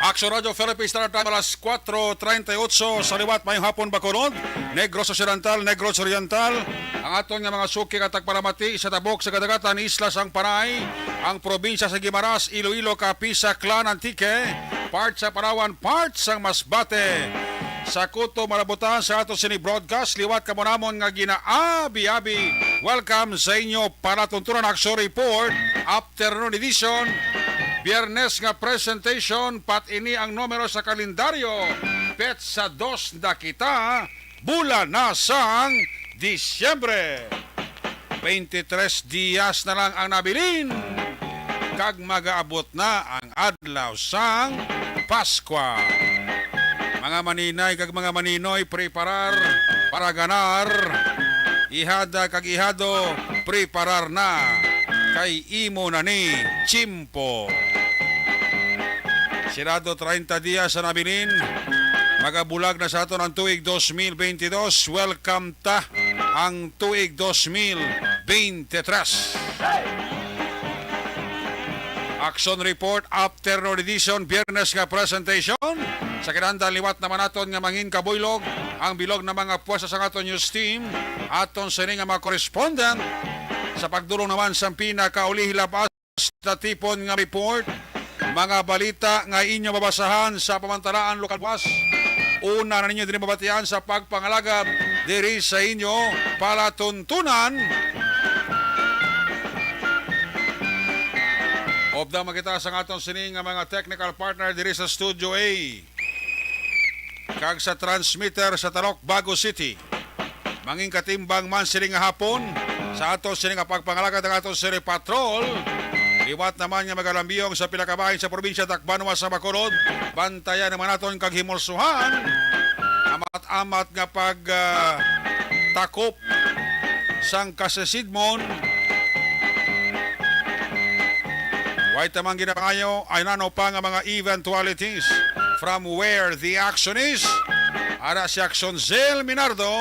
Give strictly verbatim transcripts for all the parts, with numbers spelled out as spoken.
Action Radio Philippines, Standard Time, alas kuwatro treinta y ocho sa liwat. Mayong hapon, Bacolod, Negros Occidental, Negros Oriental, ang aton nga mga suki nga tagparamati sa tabok sa kadagatan, isla sang Panay, ang probinsya sa Guimaras, Iloilo, Capiz, Aklan, Antique, part sa Palawan, part sang Masbate. Sa kuto malabutan sa ato sini broadcast, liwat kamo namon nga ginaabi-abi. Welcome sa inyo palatuntunan, Action Report, afternoon edition, Biyernes nga presentation, pat ini ang numero sa kalendaryo. Petsa dos na kita, bulan na sang Disyembre. Twenty-tres dias na lang ang nabilin, kag magaabot na ang adlaw sang Paskwa. Mga maninay kag mga maninoy, preparar para ganar. Ihada kag ihado, preparar na, kay imo na ni tiyempo. Sirado treinta dias sa nabilin, magabulag na sa aton ang tuig dos mil bentidós. Welcome ta ang tuig dos mil bentidós. Action Report, afternoon edition, Biyernes nga presentation. Sa kinahanglan, liwat naman naton nga mangin kabuylog ang bilog na mga puwersa sa aton news team. Aton sini nga mga correspondent sa pagdulong naman sa pinakauli hilabas na tipon nga report, mga balita nga inyo mabasahan sa pamantalaan lokal buwas. Una na ninyo diri mabatian sa pagpangalagad diri sa inyo palatuntunan. Upda makita sa aton sini nga mga technical partner diri sa Studio A kag sa transmitter sa Talok, Bago City. Mangin katimbang man sini nga hapon sa ato sini nga pagpangalagad ang ato sini patrol. Liwat naman nga magalambiyong sa pila ka bahin sa probinsya, Tacbanwa sa Bacolod. Bantayan naman naton kag himulsuhan. Amat-amat nga pag, ah, takop sang kasisidmon. Way tamang ginapangayo, ay nano pa nga mga eventualities from where the action is. Ara si Action Zell Minardo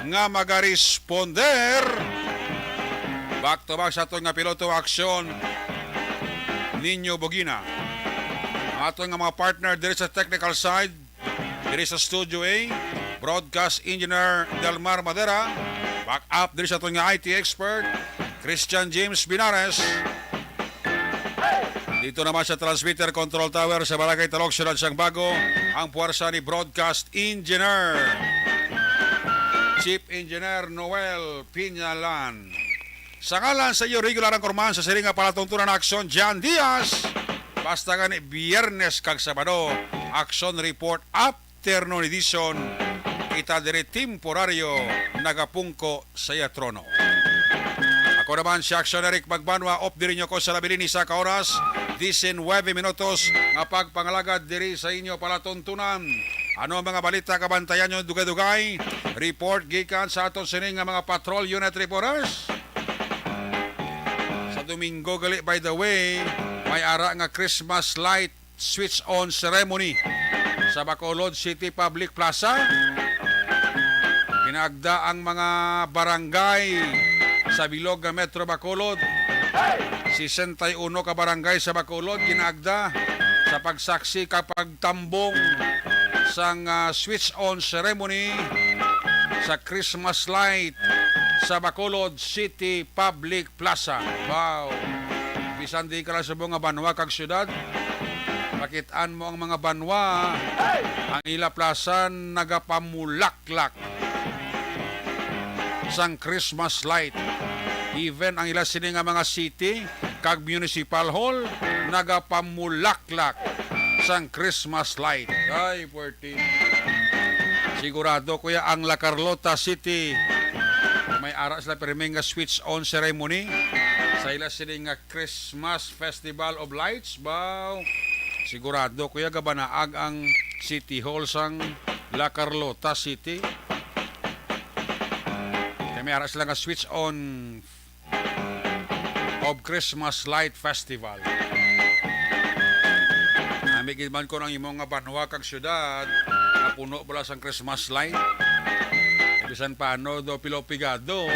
nga magaresponder. Back to back sa aton nga piloto, Action Nino Bugina. Ang aton nga mga partner diri sa technical side, diri sa Studio A, Broadcast Engineer Delmar Madera. Back up diri sa aton nga I T expert, Christian James Binares. Dito naman sa transmitter control tower sa Barangay Talok, Siyudad sang Bago, ang puwersa ni Broadcast Engineer Chief Engineer Noel Piñalan. Sa ngalan sa iyo regular anchorman sa sini nga palatuntunan, Action Jan Diaz. Basta gani Biyernes kag Sabado, Action Report afternoon edition. Kita diri temporaryo nagapungko sa iya trono. Ako naman si Action Eric Magbanwa, op diri nyo ko sa labilin isa ka oras, diecinuebe minutos nga pagpangalagad diri sa inyo palatuntunan. Ano ang mga balita kabantayan nyo dugay-dugay? Report gikan sa aton sini nga mga patrol unit reporters. Sa Domingo gali, by the way, may ara nga Christmas light switch on ceremony sa Bacolod City Public Plaza. Ginaagda ang mga barangay sa bilog nga Metro Bacolod. Sesenta y uno ka barangay sa Bacolod ginaagda sa pagsaksi kag pagtambong sang, ah, switch on ceremony sa Christmas light sa Bacolod City Public Plaza. Wow! Bisan di ka lang subong nga banwa kag syudad, makit-an mo ang mga banwa, ang ila plaza nagapamulaklak sang Christmas light. Even ang ila sini nga mga city kag municipal hall nagapamulaklak sang Christmas light. Ay, puwerte. Sigurado, kuya, ang La Carlota City, may ara sila pirmi nga switch on ceremony sa ila sini nga Christmas Festival of Lights. Baw, sigurado, kuya, gabanaag ang City Hall sang La Carlota City. Kay may ara sila nga switch on of Christmas Light Festival. Nami gid man kon ang imo nga banwa kag syudad napuno bala sang Christmas light. Bisan paano daw pilo pigado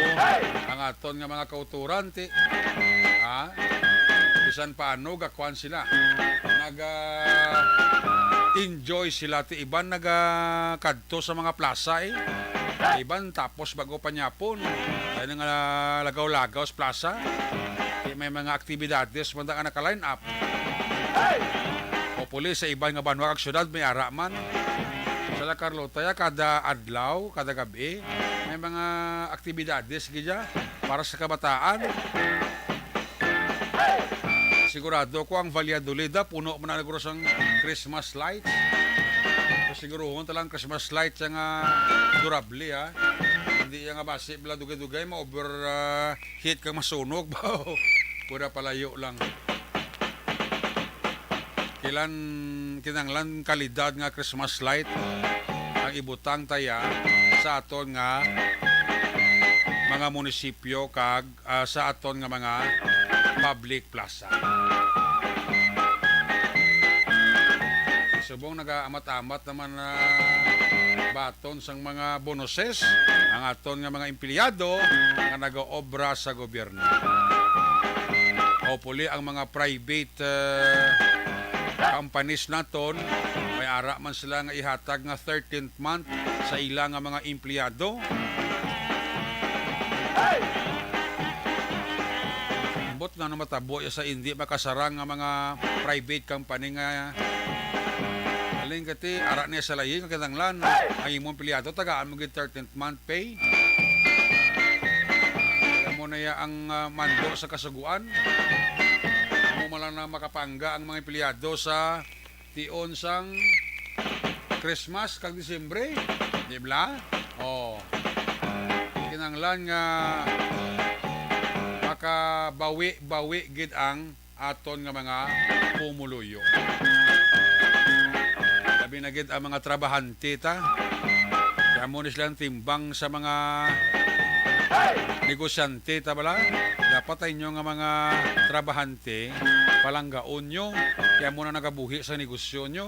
ang aton nga mga kautoran, ti. Ha? Bisan paano gakuan sila. Naga enjoy sila. Ti iban nagakadto sa mga plaza, eh. Iban tapos bago panyapon. Kaya nga lagaw-lagaw sa plaza. Ti may mga aktibidades man nga naka-line up. Hopefully, sa iban nga banwa kag syudad, may ara man. Sa La Carlota, ya, kada adlaw, kada gabi, may mga aktibidades gid ya para sa kabataan. Sigurado ko ang Valladolid, ah, puno man na guro sang Christmas lights. So, siguruhon talang Christmas lights yang, ah, durable, ah. Hindi yang, ah, basi bala dugay-dugay, ma-over, ah, heat kag masunog ba. Pura palayo lang. Kilan, kinahanglan kalidad nga Christmas light ang ibutang ta ya sa aton nga mga munisipyo kag, ah, sa aton nga mga public plaza. Subong nagaamat-amat naman na baton sang mga bonuses ang aton nga mga empleyado nga nagaobra sa gobyerno. Hopefully, ang mga private, eh, companies naton, may ara man sila nga ihatag nga thirteenth month sa ila nga mga empleyado. Ambot na naman matabo ya sa hindi makasarang nga mga private company nga aling kati ara niya sa layi nga kinahanglan ang imong empleyado tagaan mo gid thirteenth month pay. Kaya mo na ya ang, ah, mando sa kasuguan. Mo man lang na makapangga ang mga empleyado sa tion sang Christmas kag Disyembre, di ba? Oh. Kinahanglan nga makabawi-bawi gid ang aton nga mga pumuluyo. Labi na gid ang mga trabahante ta. Kaya mo ni silang timbang sa mga negosyante ta bala. Dapat ay inyo nga mga trabahante, palanggaon nyo. Kaya mo na nagabuhi sa negosyo nyo.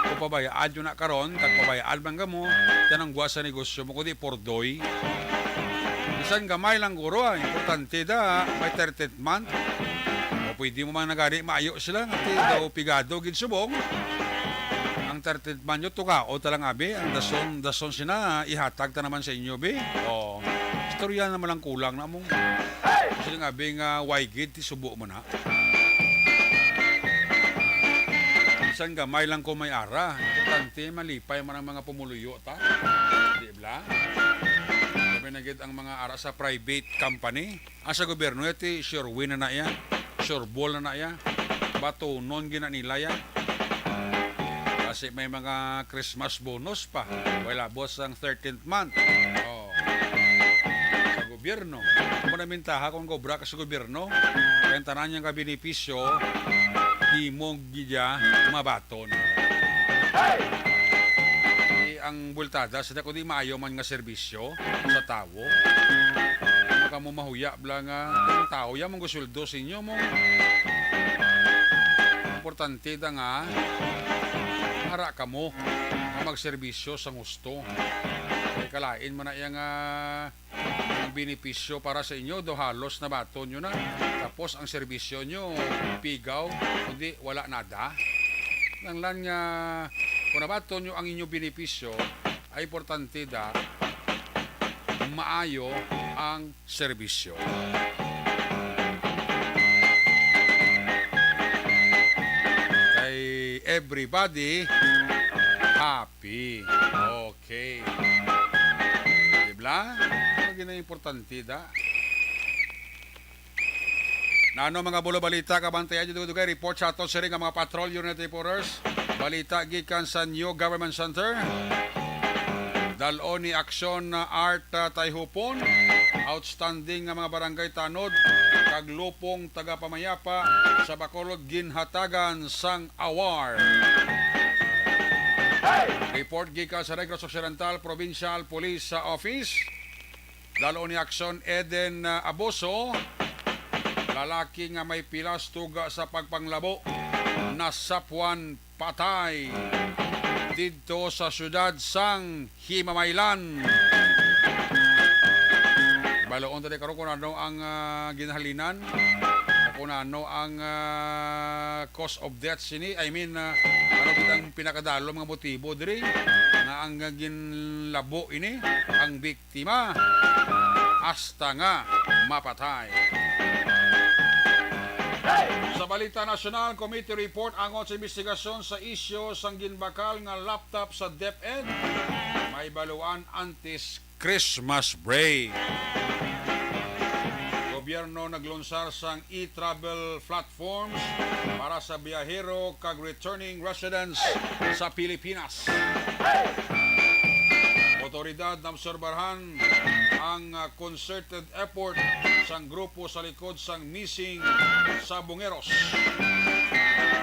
Kung pabayaan nyo na karon, kag pabayaan man kamo, tanang gwa sa negosyo mo, kundi pordoy. Bisan gamay lang guro, ah, importante da, may thirteenth month. O pwede mo man nagani, maayo sila, nga ti daw pigado gid subong. Ang thirteenth month nyo, tukaon ta lang, abi, ang dason, dason sina, ihatag ta naman sa inyo, bi. O, istorya naman lang kulang na mong. Kasi nga, abi, nga, why gid, ti subo mo na. Bisan gamay lang ko may ara. Importante, malipay man ang mga pumuluyo ta. Di bla? Sabi na gid ang mga ara sa private company. Ang sa gobyerno, iti sure win na na iya. Sure ball na na iya. Batunon gina nila iya. Kasi may mga Christmas bonus pa. Wala boss ang thirteenth month. Oh. Sa gobyerno. Amo na mintaha kung gobra ka sa gobyerno. Kaya ang tanan niyang kabenepisyo, imo gidya mabaton. Di ang bultada sa kundi maayo man nga serbisyo sa tawo. Ano ka mo mahuya bla nga ang tawo ya mong gusuldo sa inyo mo. Importante da nga ara kamo nga magserbisyo sa gusto. Kay kalain man na iya nga ang benepisyo para sa inyo, do halos nabaton nyo na. Tapos ang serbisyo nyo, pigaw, kundi wala nada. Nanglan nga, kung nabaton nyo ang inyong benepisyo, ay importante da, maayo ang serbisyo. Kay everybody happy. Okay. Di bla? Ano gina importante da? Nano mga bulo balita, kabantayan nyo dugay report sa ato siring nga mga patrol unit reporters. Balita gikan sa New Government Center. Dal-on ni Aksyon na Art, ah, Tayhupon, outstanding nga mga barangay tanod kag lupong tagapamayapa sa Bacolod ginhatagan sang award. Report gikan sa Negros Occidental Provincial Police Office. Dal-on ni Aksyon Eden, ah, Abuso, lalaki nga may pilas tuga sa pagpanglabo, nasapwan patay didto sa siyudad sang Himamaylan. Baloon ta di karon kung ano ang, ah, ginhalinan. Kung ano ang, ah, cause of death sini, I mean, ah, ano gid ang pinakadalom nga motibo diri nga ang ginlabo ini, ang biktima hasta nga mapatay. Sa balita nasyonal, committee report angot sa investigasyon sa isyu sang ginbakal nga laptop sa DepEd. May baluan antes Christmas break. Gobyerno naglunsar sang e-travel platforms para sa biyahero kag returning residents sa Pilipinas. Otoridad naobserbahan ang, ah, concerted effort sang grupo sa likod sang missing sa Bungeros.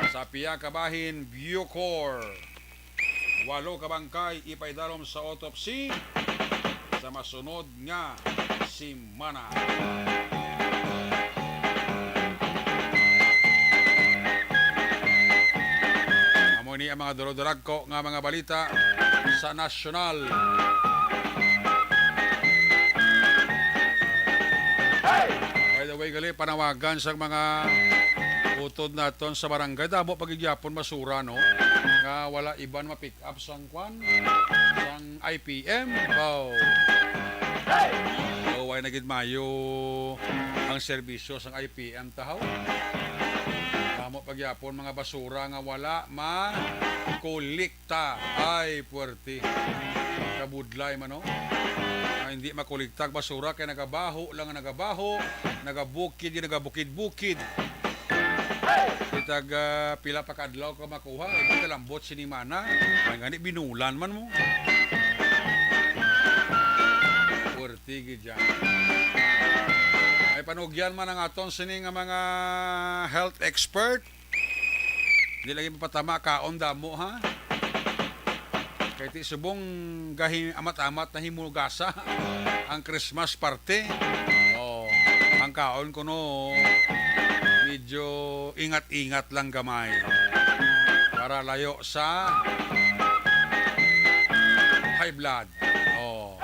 Sa pia ka bahin, Bucor. Walo ka bangkay ipaidalom sa autopsy sa masunod nga semana. Amo ni ang mga duroduragko nga mga balita sa nasyonal. By the way, gali, panawagan sa mga utod naton sa barangay. Damo pa gid gyapon basura, no? Nga wala iban ma-pick up sang kwan, sang I P M. Wow. Way na gid mayo ang serbisyo sang I P M tahaw. Damo pa gyapon mga basura nga wala makolekta. Ay, puwerte. Kabudlay man, no? Nga hindi makolekta ang basura kay nagabaho lang, nagabaho, nagabukid, nagabukid-bukid. Kitag, ah, pila pa ka adlaw ka makuha, eh, kalambot sini mana. May gani, binulan man mo. Puwerte gid yan. Ay panugyan man ang aton sini nga mga health expert. Di lagi mapatama kaon damo, ha? Kay ti subong gahi amat-amat na himugasa ang Christmas party. Oh, ang kaon kuno medyo ingat-ingat lang gamay para layo sa high blood. Oh.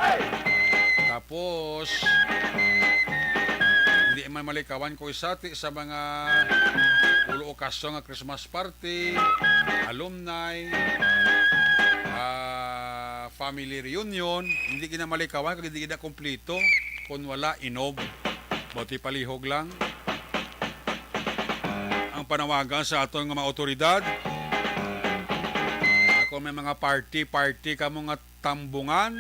Tapos, hindi man malikawan ko isa ti sa mga ulo o kaso nga Christmas party, alumni, ah, family reunion, hindi gid na malikawan kag hindi gid na kumplito kung wala inom. Boti palihog lang ang panawagan sa aton nga mga awtoridad. Ako may mga party, party kamo nga tambungan.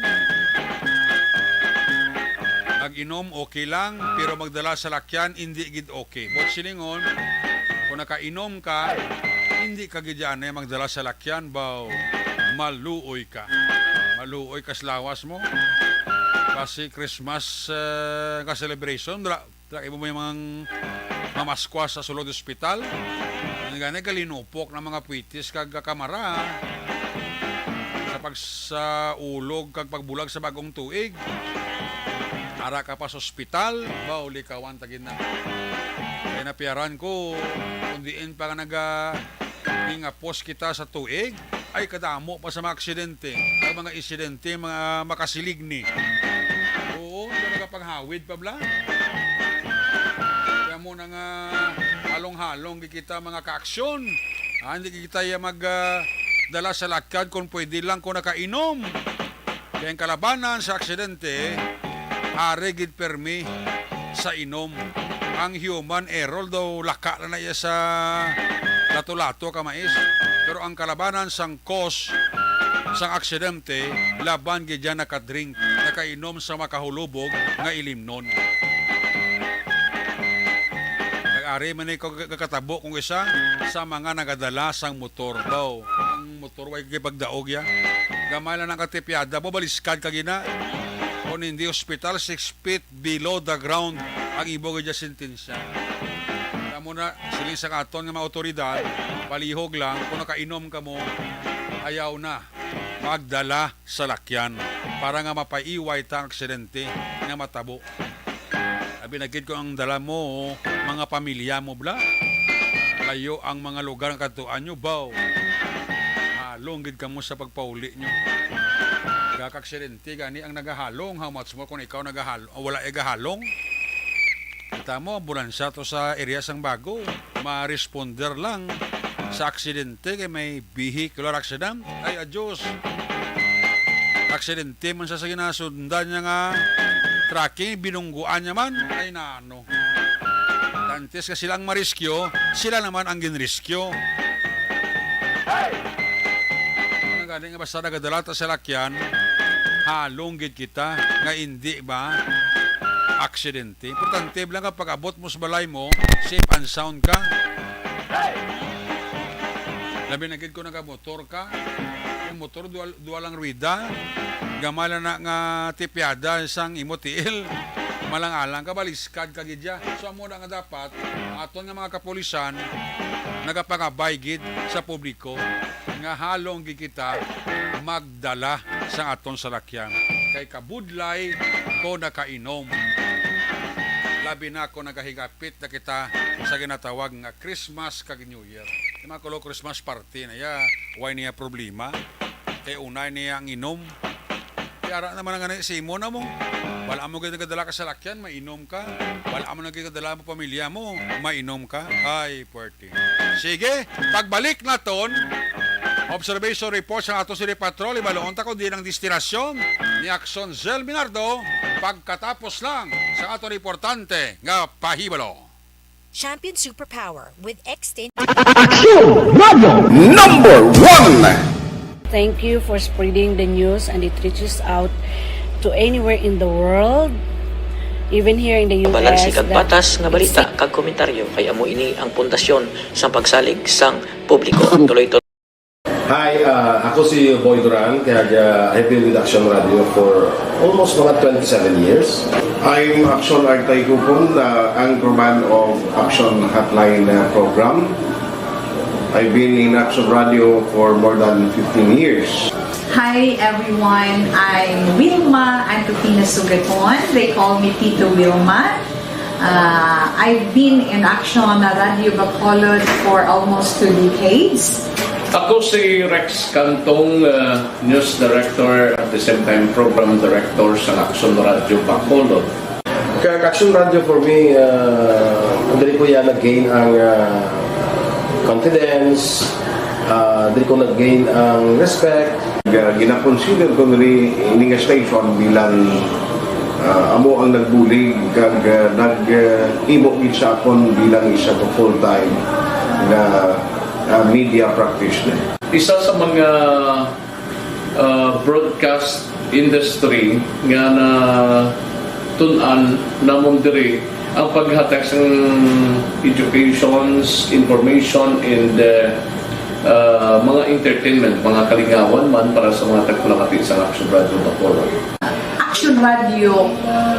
Mag-inom, okay lang, pero magdala sa lakyan, hindi gid okay. Buot silingon, kung nakainom ka, hindi ka gid yan, eh, magdala sa lakyan, baw, maluoy ka. Maluoy ka sa lawas mo. Basi Christmas, eh, nga celebration, dra-, Tra-, imo may mga mamaskwa sa sulod ospital. Ang gani, galinupok ng mga puitis kag kamara sa pagsaulog kag pagbulag sa bagong tuig. Ara ka pa sa ospital, ba, ulikawan ta gid na. Kaya napiaran ko, kung diin pa nga naga-, hingapos kita sa tuig, ay, kadamo pa sa mga aksidente. Ang mga insidente, mga makasilig ni. Oo, hindi nagapanghawid pa bala. Kaya mo na nga halong-halong gid kita mga kaaksyon. Ah, hindi kita ya mag, ah, dala sa lakad kung pwede lang kung nakainom. Kaya ang kalabanan sa aksidente, ari gid permi sa inom. Ang human error daw laka na na iya sa lato-lato ka mais. Pero ang kalabanan sang cause sang aksidente, laban gid yan nakadrink, nakainom sa makahulubog nga ilimnon. Nag-ari man ikaw kakatabo kung isa sa mga nagadala sang motor. Daw, ang motor way kay pagdaog ya. Gamay lang ang katipyada mo, baliskad ka gina. Kung hindi ospital, six feet below the ground ang imo gid sentensya. Tamo na, siling sa aton nga mga awtoridad, palihog lang, kung nakainom ka mo, ayaw na magdala sa lakyan para nga mapaiway ta ang aksidente nga matabo. Abi na gid ko ang dala mo, mga pamilya mo, bla. Layo ang mga lugar nga kadtuan nyo, baw. Halong gid kamo sa pagpauli nyo. Gakaksidente gani ang nagahalong. How much more kung ikaw nagahal-, o wala igahalong? Kita mo, ambulansya to sa area sang Bago. Ma-responder lang sa aksidente kay may vehicular accident. Ay, adyos. Aksidente man sa, sa ginasundan niya nga trucking, binungguan niya man. Ay, nano. Tantis ka sila ang mariskyo, sila naman ang ginriskyo. Ano gani nga basta nagadala ta sa lakyan, halong gid kita nga indi ba aksidente. Importante lang nga pag-abot mo sa balay mo, safe and sound ka. Labi na gid kung nagamotor ka. Yung motor, dual, dual ang ruwida. Gamay lang na nga tipyada sang imo tiil. Malang-alang ka, baliskad ka gid ya. So, amo na nga dapat, aton nga mga kapulisan, nagapangabay gid sa publiko nga halong gid kita magdala sa aton salakyan. Kay kabudlay ko nakainom. Labi na kung nagahigapit na kita sa ginatawag nga Christmas kag New Year. Yung mga kulo Christmas party na ya, why niya problema? Kay unay niya ang inom. Kaya ara naman ang ganay, si imo na mo. Wala mo gid nagadala ka salakyan, mainom ka. Wala mo na gid nagadala mo pamilya mo, mainom ka. Ay, puwerte. Sige, pagbalik naton, observation report sa ato City Patrol, ibaluon ta kung diin ang destinasyon ni Aksyon Zell Minardo pagkatapos lang sa ato importante nga pahibalo. Champion Superpower with Extend. Aksyon Radio number one. Thank you for spreading the news and it reaches out to anywhere in the world, even here in the U S. Balanse kag patas nga balita kag komentaryo, kay amo ini ang pundasyon sang pagsalig sang publiko. Tuloy to. Hi, uh, ako si Boy Duran, kag uh, I've been with Action Radio for almost mga twenty-seven years. I'm Action Artay Kupon, uh, anchorman of Action Hotline uh, program. I've been in Action Radio for more than fifteen years. Hi everyone, I'm Wilma Antupina Sugaton. They call me Tito Wilma. Uh, I've been in Action Radio Bacolod for almost two decades. Ako si Rex Cantong, uh, news director at the same time program director sa Action Radio Bacolod. Kag Action Radio for me, uh, diri ko yan nag-gain ang uh, confidence, uh, diri ko nag-gain ang respect. Ga-, gina-consider ko nili ini nga station bilang, ah, amo ang nagbulig kag, ah, nag, ah, himo gid sa akon bilang isa ka full-time nga, ah, media practitioner. Isa sa mga, ah, broadcast industry nga natun-an namon diri ang paghatag sang educations, information, and, uh, uh, mga entertainment, mga kalingawan man para sa mga tagpamati sa Action Radio Bacolod. Action Radio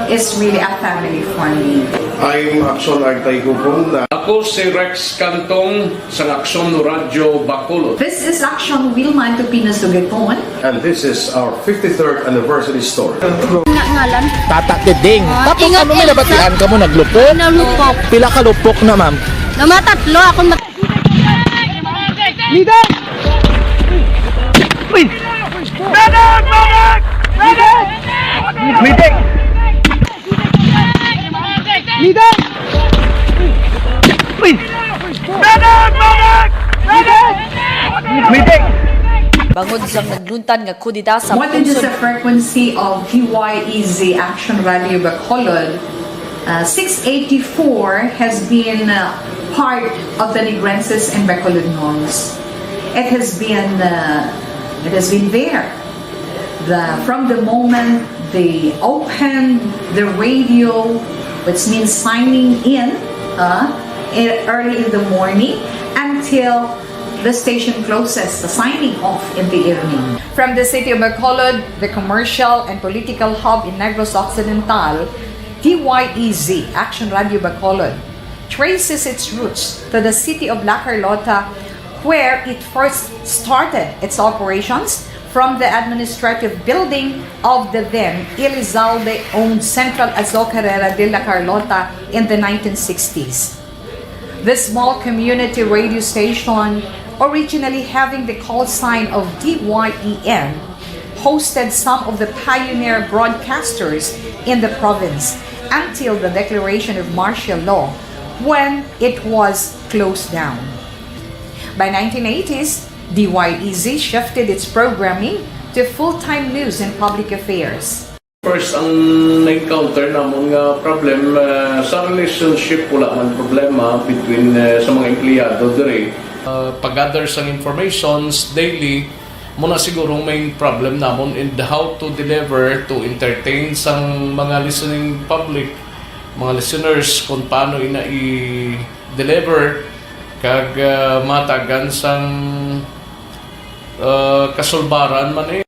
is really a family for me. I'm Action Artay Kupon. Ako si Rex Cantong sa Action Radio Bacolod. This is Action Wilma Antupina Sugaton. And this is our fifty-third anniversary story. Nga ngalan? Tata Keding. Ah, tapos ingat, ano, may ingat nabatian ka mo, naglupok? Nalupok. Pila ka lupok na, ma'am? Namatatlo ako. Mag- Leader! Uy! Medic! Medic! Medic! Medic! Leader! Uy! Medic! Medic! Medic! Bangod sang nagluntad nga kudeta sa What is pungsod the frequency of D Y E Z Action Radio Bacolod? Uh, six eighty-four has been, uh, part of the Negrenses and Bacolodnons. It has been, uh, it has been there. The, from the moment they opened the radio, which means signing in, uh, e-, early in the morning, until the station closes, the signing off in the evening. From the city of Bacolod, the commercial and political hub in Negros Occidental, D Y E Z, Action Radio Bacolod, traces its roots to the city of La Carlota, where it first started its operations from the administrative building of the then Elizalde-owned Central Azocarera de La Carlota in the nineteen sixties. This small community radio station, originally having the call sign of D Y E N, hosted some of the pioneer broadcasters in the province, until the declaration of martial law, when it was closed down. By nineteen eighties, D Y E Z shifted its programming to full-time news and public affairs. First, ang na-encounter namon nga problem, ah, sa relationship, wala man problema between, ah, sa mga empleyado diri. Ah, pag-gather sang informations daily, mo na siguro ang main problem namon, and how to deliver, to entertain sang mga listening public, mga listeners, kung paano ina i-deliver, kag, ah, matagan sang, ah, kasulbaran man eh.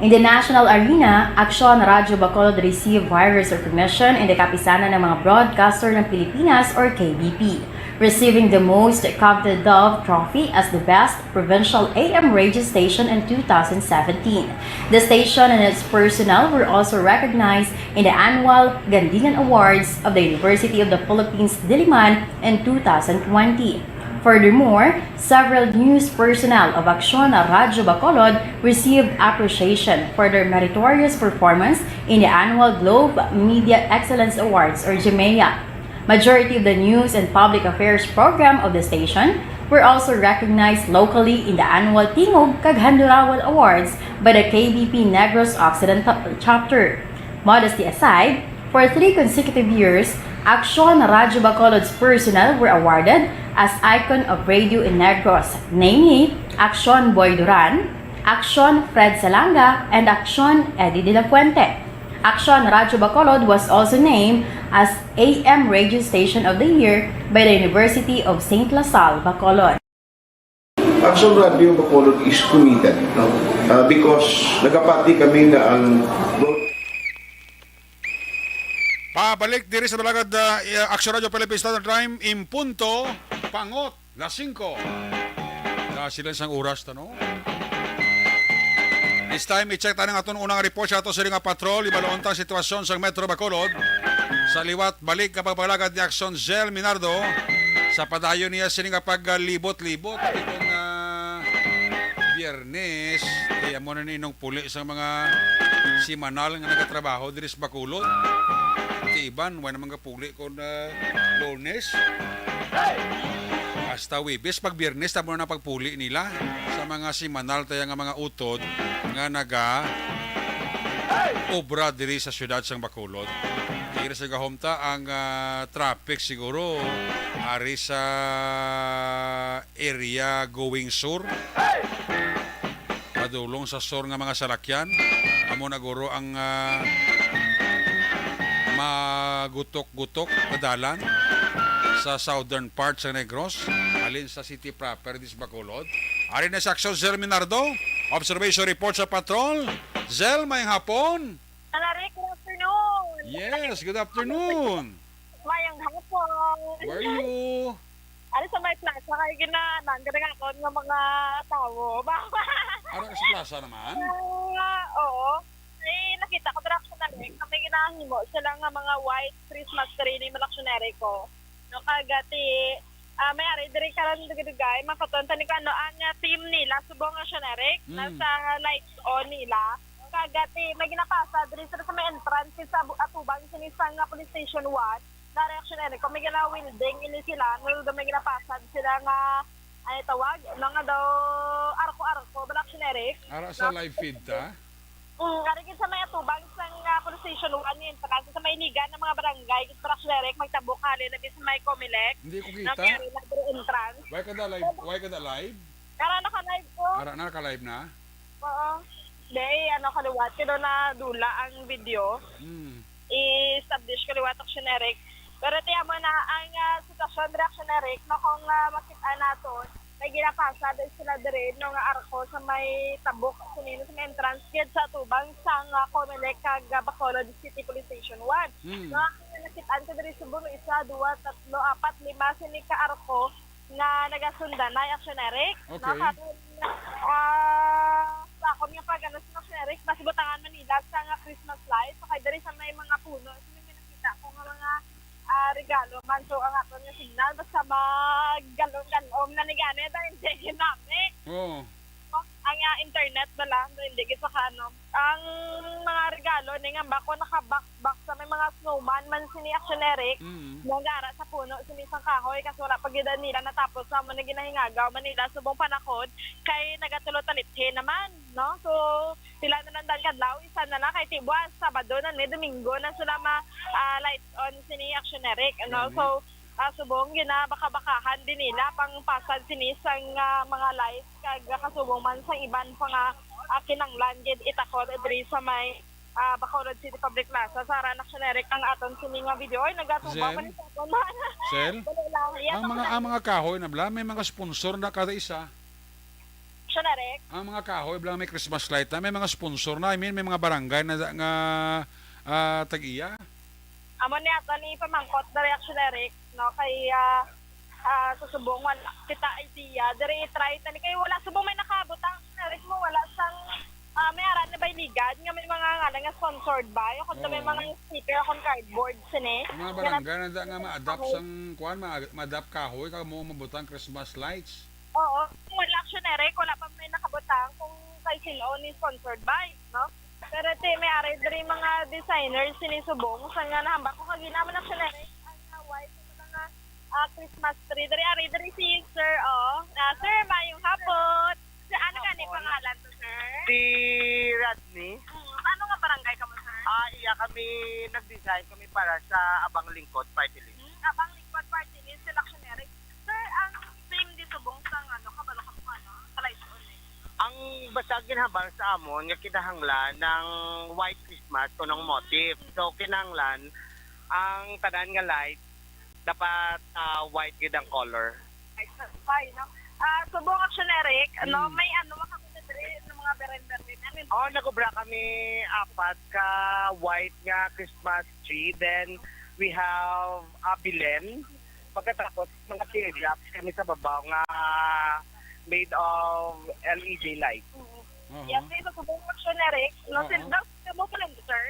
In the national arena, Aksyon Radyo Bacolod received wide recognition in the Kapisanan ng mga Broadcaster ng Pilipinas or K B P, receiving the most coveted Dove Trophy as the best provincial A M radio station in two thousand seventeen. The station and its personnel were also recognized in the annual Gandilan Awards of the University of the Philippines Diliman in two thousand twenty. Furthermore, several news personnel of Aksyon Radyo Bacolod received appreciation for their meritorious performance in the annual Globe Media Excellence Awards or GMEA. Majority of the news and public affairs program of the station were also recognized locally in the annual Tingog kag Handurawal Awards by the K B P Negros Occidental Chapter. Modesty aside, for three consecutive years, Aksyon Radyo Bacolod's personnel were awarded as Icon of Radio in Negros, namely Aksyon Boy Duran, Aksyon Fred Salanga, and Aksyon Eddie De La Fuente. Aksyon Radyo Bacolod was also named as A M Radio Station of the Year by the University of Saint La Salle, Bacolod. Aksyon Radyo Bacolod is committed, no? Ah, because nagapati kami nga ang broad- Pabalik diri sa Balagad, ah, Aksyon Radyo Philippine Standard Time, in punto, pangot, las singko. Na sila sang oras, tano. This time, i-check tayo ng aton unang report sa ato sila nga patrol. Ibaloon ta ang sitwasyon sa Metro Bacolod. Sa liwat, balik ka pagpalagad ni Aksyon Zell Minardo. Sa padayon niya sila nga paglibot-libot. Itong, ah, Biyernes, kaya mo na ninong puli sa mga simanal nga nagatrabaho diri sa Bacolod. Ti iban, wala naman kapuli kung, ah, Lunes. Hasta Webes, pag Biyernes, tamo na pagpuli nila sa mga simanal tayo nga mga utod nga naga obra diri sa siyudad sang Bacolod. Diri sa gahom ta ang, ah, traffic siguro ari sa area going sur. Padulong sa sur nga mga salakyan, amo na guro ang, ah, magutok-gutok nga dalan sa southern part sa Negros, halin sa city proper dis Bacolod. Ari na si Aksyon Zell Minardo, observation report sa patrol. Zell, mayang hapon. Alaric, good afternoon. Yes, good afternoon. Mayang hapon. Where are you? Ano sa may plaza kay ginanan ka nga nga mga tawo. Ara ka sa plaza naman? Ah, oo. Ay, nakita ko dira sa Alaric, kami ginahimo sila nga mga white Christmas tree ni Malaksyonere ko. No, kagati, ah, may ari diri karon dugay-dugay, makaton tani ko ano ang, ah, theme nila, subong nga generic, Mm. nasa lights on nila. Kagati, may ginapasa diri sa, sa may entrance sa bu- atubang sini sa nga police station one, na reaction ere ko, may gina-welding ini sila, no, may ginapasa sila nga, ano tawag, mga daw, arko-arko, reaction ere. Ara sa live feed ta? Mm, ari gid sa may atubang sa nga police station one, yung entrance sa may liga ng mga barangay, gid reaction ere, magtabok halin, lagi sa may Comelec. Hindi ko Na kita. may ari na diri entrance. Why ka da live? Why ka da live? Kara naka-live ko. Ara na, naka-live na? Oo. Day, ano, kaliwat. Kaya na dula ang video. Hmm. I-establish kaliwat ang generic. Pero tiyan mo na ang, ah, sitwasyon, reaction generic, no, kung, ah, makita nato, may ginapasa din sila diri, no, nga arko sa may tabok, sa may, sa may entrance gate sa atubang sa nga Comelec kag, ah, Bacolod City Police Station one. Hmm. No, ang nakitaan ko diri subong, isa, duwa, tatlo, apat, lima, sini ka arko nga nagasundanay, action Eric. Okay. No, karon, ah, sa akon nga pag-ano sa action Eric, mas butangan man nila sa nga Christmas lights. So, kay diri sa may mga puno, so, may nakita ko nga mga, ah, regalo man. So, ang aton nga signal, basta maggalom-galom na ni gani, dahil hindi ginamit. Oo. Ang Ah, internet bala, hindi gid sa kano. Ang mga regalo ni nga bako naka-box-box sa may mga snowman man sini, Action Eric. Mm. Nagara sa puno sini sang kahoy, kasi wala pa gid nila natapos sa amo na ginahingagaw man nila subong panakod, kay nagatulo talithi naman, no? So, pila na lang dan kadlaw, isa na lang, kay tibuas, Sabado na ni, Domingo na sila ma, ah, lights on sini, Action Eric, ano? Gani. So, ah, subong ginabakabakahan din nila pang pasad sini sang, ah, mga lights kag kasubong man sang iban pa nga, ah, kinanglan gid itakod diri sa may, ah, Bacolod City Public Plaza. Sa aran, Action Eric, ang aton sini nga video. Oy, nagatuba Zen? pa ni sa akon. Sel? Dali lang. Yes, Ang mga, Action ang Eric. mga kahoy na bala, may mga sponsor na kada isa. Action Eric. Ang mga kahoy bala, may Christmas light na, may mga sponsor na. I mean, may mga barangay na nga, ah, tag-iya. Amo ni ato ni pamangkot diri, Action Eric, no, kay, ah, ah, sa subong wala kita idea. Diri i-try tani kay wala subong may nakabutang, Action Eric, mo wala sang, ah, may aran na bay ligad nga may mga ngalan nga sponsored by, o kung may Oo. mga sticker, o kung cardboard sini. Ang mga Nga barangay na da nga ma-adapt sang kuan, ma- ma-adapt kahoy kag mo mabutang Christmas lights. Oo, wala, Action Eric, wala pa may nakabutang kung kay sino ni sponsored by, no? Pero ti may ari diri mga designers sini subong sa nga nahambak ko kagina man, Action Eric, ang, ah, white nga mga, ah, Christmas tree. Diri ari diri si Sir, oh. Ah, sir, mayong hapon. Sir, ano gani pangalan to, sir? Si Rodney. Mm, ano nga barangay ka mo, sir? Ah, iya kami nag-design kami para sa Abang Lingkod Party List. Hmm, Abang Lingkod Party List, Action Eric. Sir, ang theme di subong sang ano, kabalo ka mo ano, sa lights on eh. Ang basta ginhambal sa amon nga kinahanglan ng white Christmas kuno ang motif. So, kinahanglan ang tanan nga light dapat, ah, white gid ang color. Ay, sa spy, no? Ah, subong, Action Eric, no, Hmm. may ano, makakita diri ng mga beren-beren. Ano yun? Oh, nag-obra kami apat ka white nga Christmas tree. Then, we have a bilen. Pagkatapos, mga teardrops kami sa babaw nga made of L E D light. Mm. Aha. Yes, may subong, Action Eric, no? Oo. Sir, daw, kamo pa lang, sir?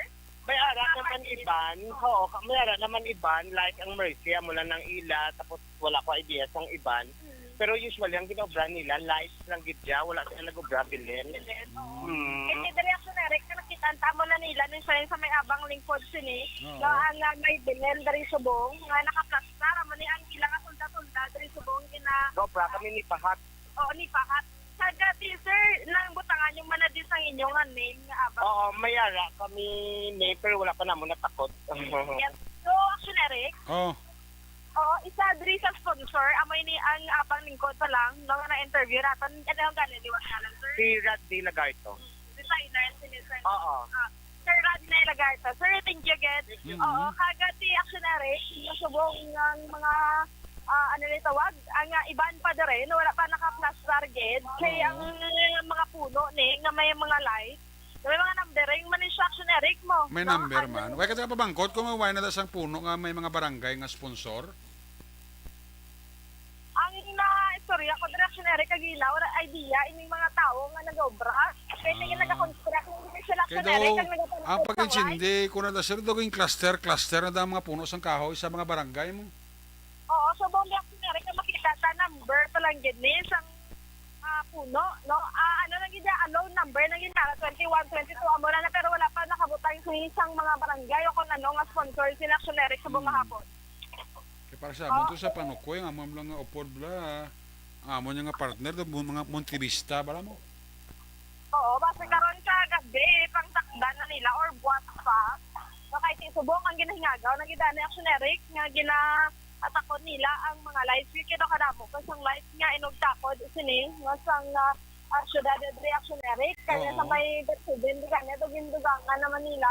May ara naman iban. Oo, ka-, may ara naman iban, like ang Mercy, amo lang nang ila, tapos wala ko idea sang iban. Mm. Pero usually, ang ginaobra nila, lights lang gid siya, wala sila nag-obra bilen. Bilen, oo. Mm. Kasi diri, Action Eric, nakita-an ta mo na nila, nung siya sa may Abang Lingkod sini, Oo. nga ang, ah, may bilen diri subong, nga nakaplastar, amo ni ang ilang tunda-tunda diri subong, gina- Obra kami ni Pahat. Oo, ni Pahat. Sa dati, sir, nang butangan yung manadis ang inyong name nga Abang. Oo, may ara kami name, pero wala pa namo natakod. Yes. So, Action Eric? Oh. Oo, isa diri sa sponsor, amo ini ang Abang Lingkod pa lang, no, nga na-interview naton. Ano ang gani liwat nga lang, sir? Si Radley Lagarto. Mm, designer, sini, sir. Oo. Ah, Sir Rodney Lagarta. Sir, thank you again. Thank you. Oo, Mm-hmm. kag ti Action Eric, nasubong nga mga, ah, ano ni tawag? Ang, ah, iban pa diri, no, wala pa naka-plastar gid. Kay Oo. ang mga puno ni, nga may mga light, may mga numbering man ni siya, Action Eric, mo. May No? number Ang man. Wala ka pabangkot kung wala na sang puno nga may mga barangay nga sponsor? Ang naistorya ko diri, Action Eric, kagina, wala idea ining mga tawo nga nag-obra. Kay tingin Ah. nagakonstruct lang din sila, Kay Action Eric, daw, ang nagakonstruct ang sa pag-intindi, light. Kung nada, sir, daw yung cluster, cluster na daw ang mga puno sang kahoy sa mga barangay mo. Oo, so, bombi, Action Eric, na makita sa number pa lang gid ni sang, ah, puno, no? Ah, ano lang gid, ah, loan number lang gid, ah, twenty-one, twenty-two, amo na na, pero wala pa nakabutang sa isang mga barangay o kung ano nga sponsor sila, Action Eric, sa Hmm. bumahapon. Kay para sa amon to sa Panukoy, ang amon lang nga upod bala, ang amon nga partner, to, mga Montevista, bala mo? Oo, basta karon sa gabi, pang takdan na nila or buwas pa. So, kahit isubong ang ginahingagaw, nagidani, Action Eric, nga gina-atakon nila ang mga lights. Kaya kadamo pa sang lights nga inugtakod, sini, nga sang, ah, ah, syudad, diri, Action Eric. Kanya sa Oo. may Gatsuben, di kanya, dugang-dugangan naman nila.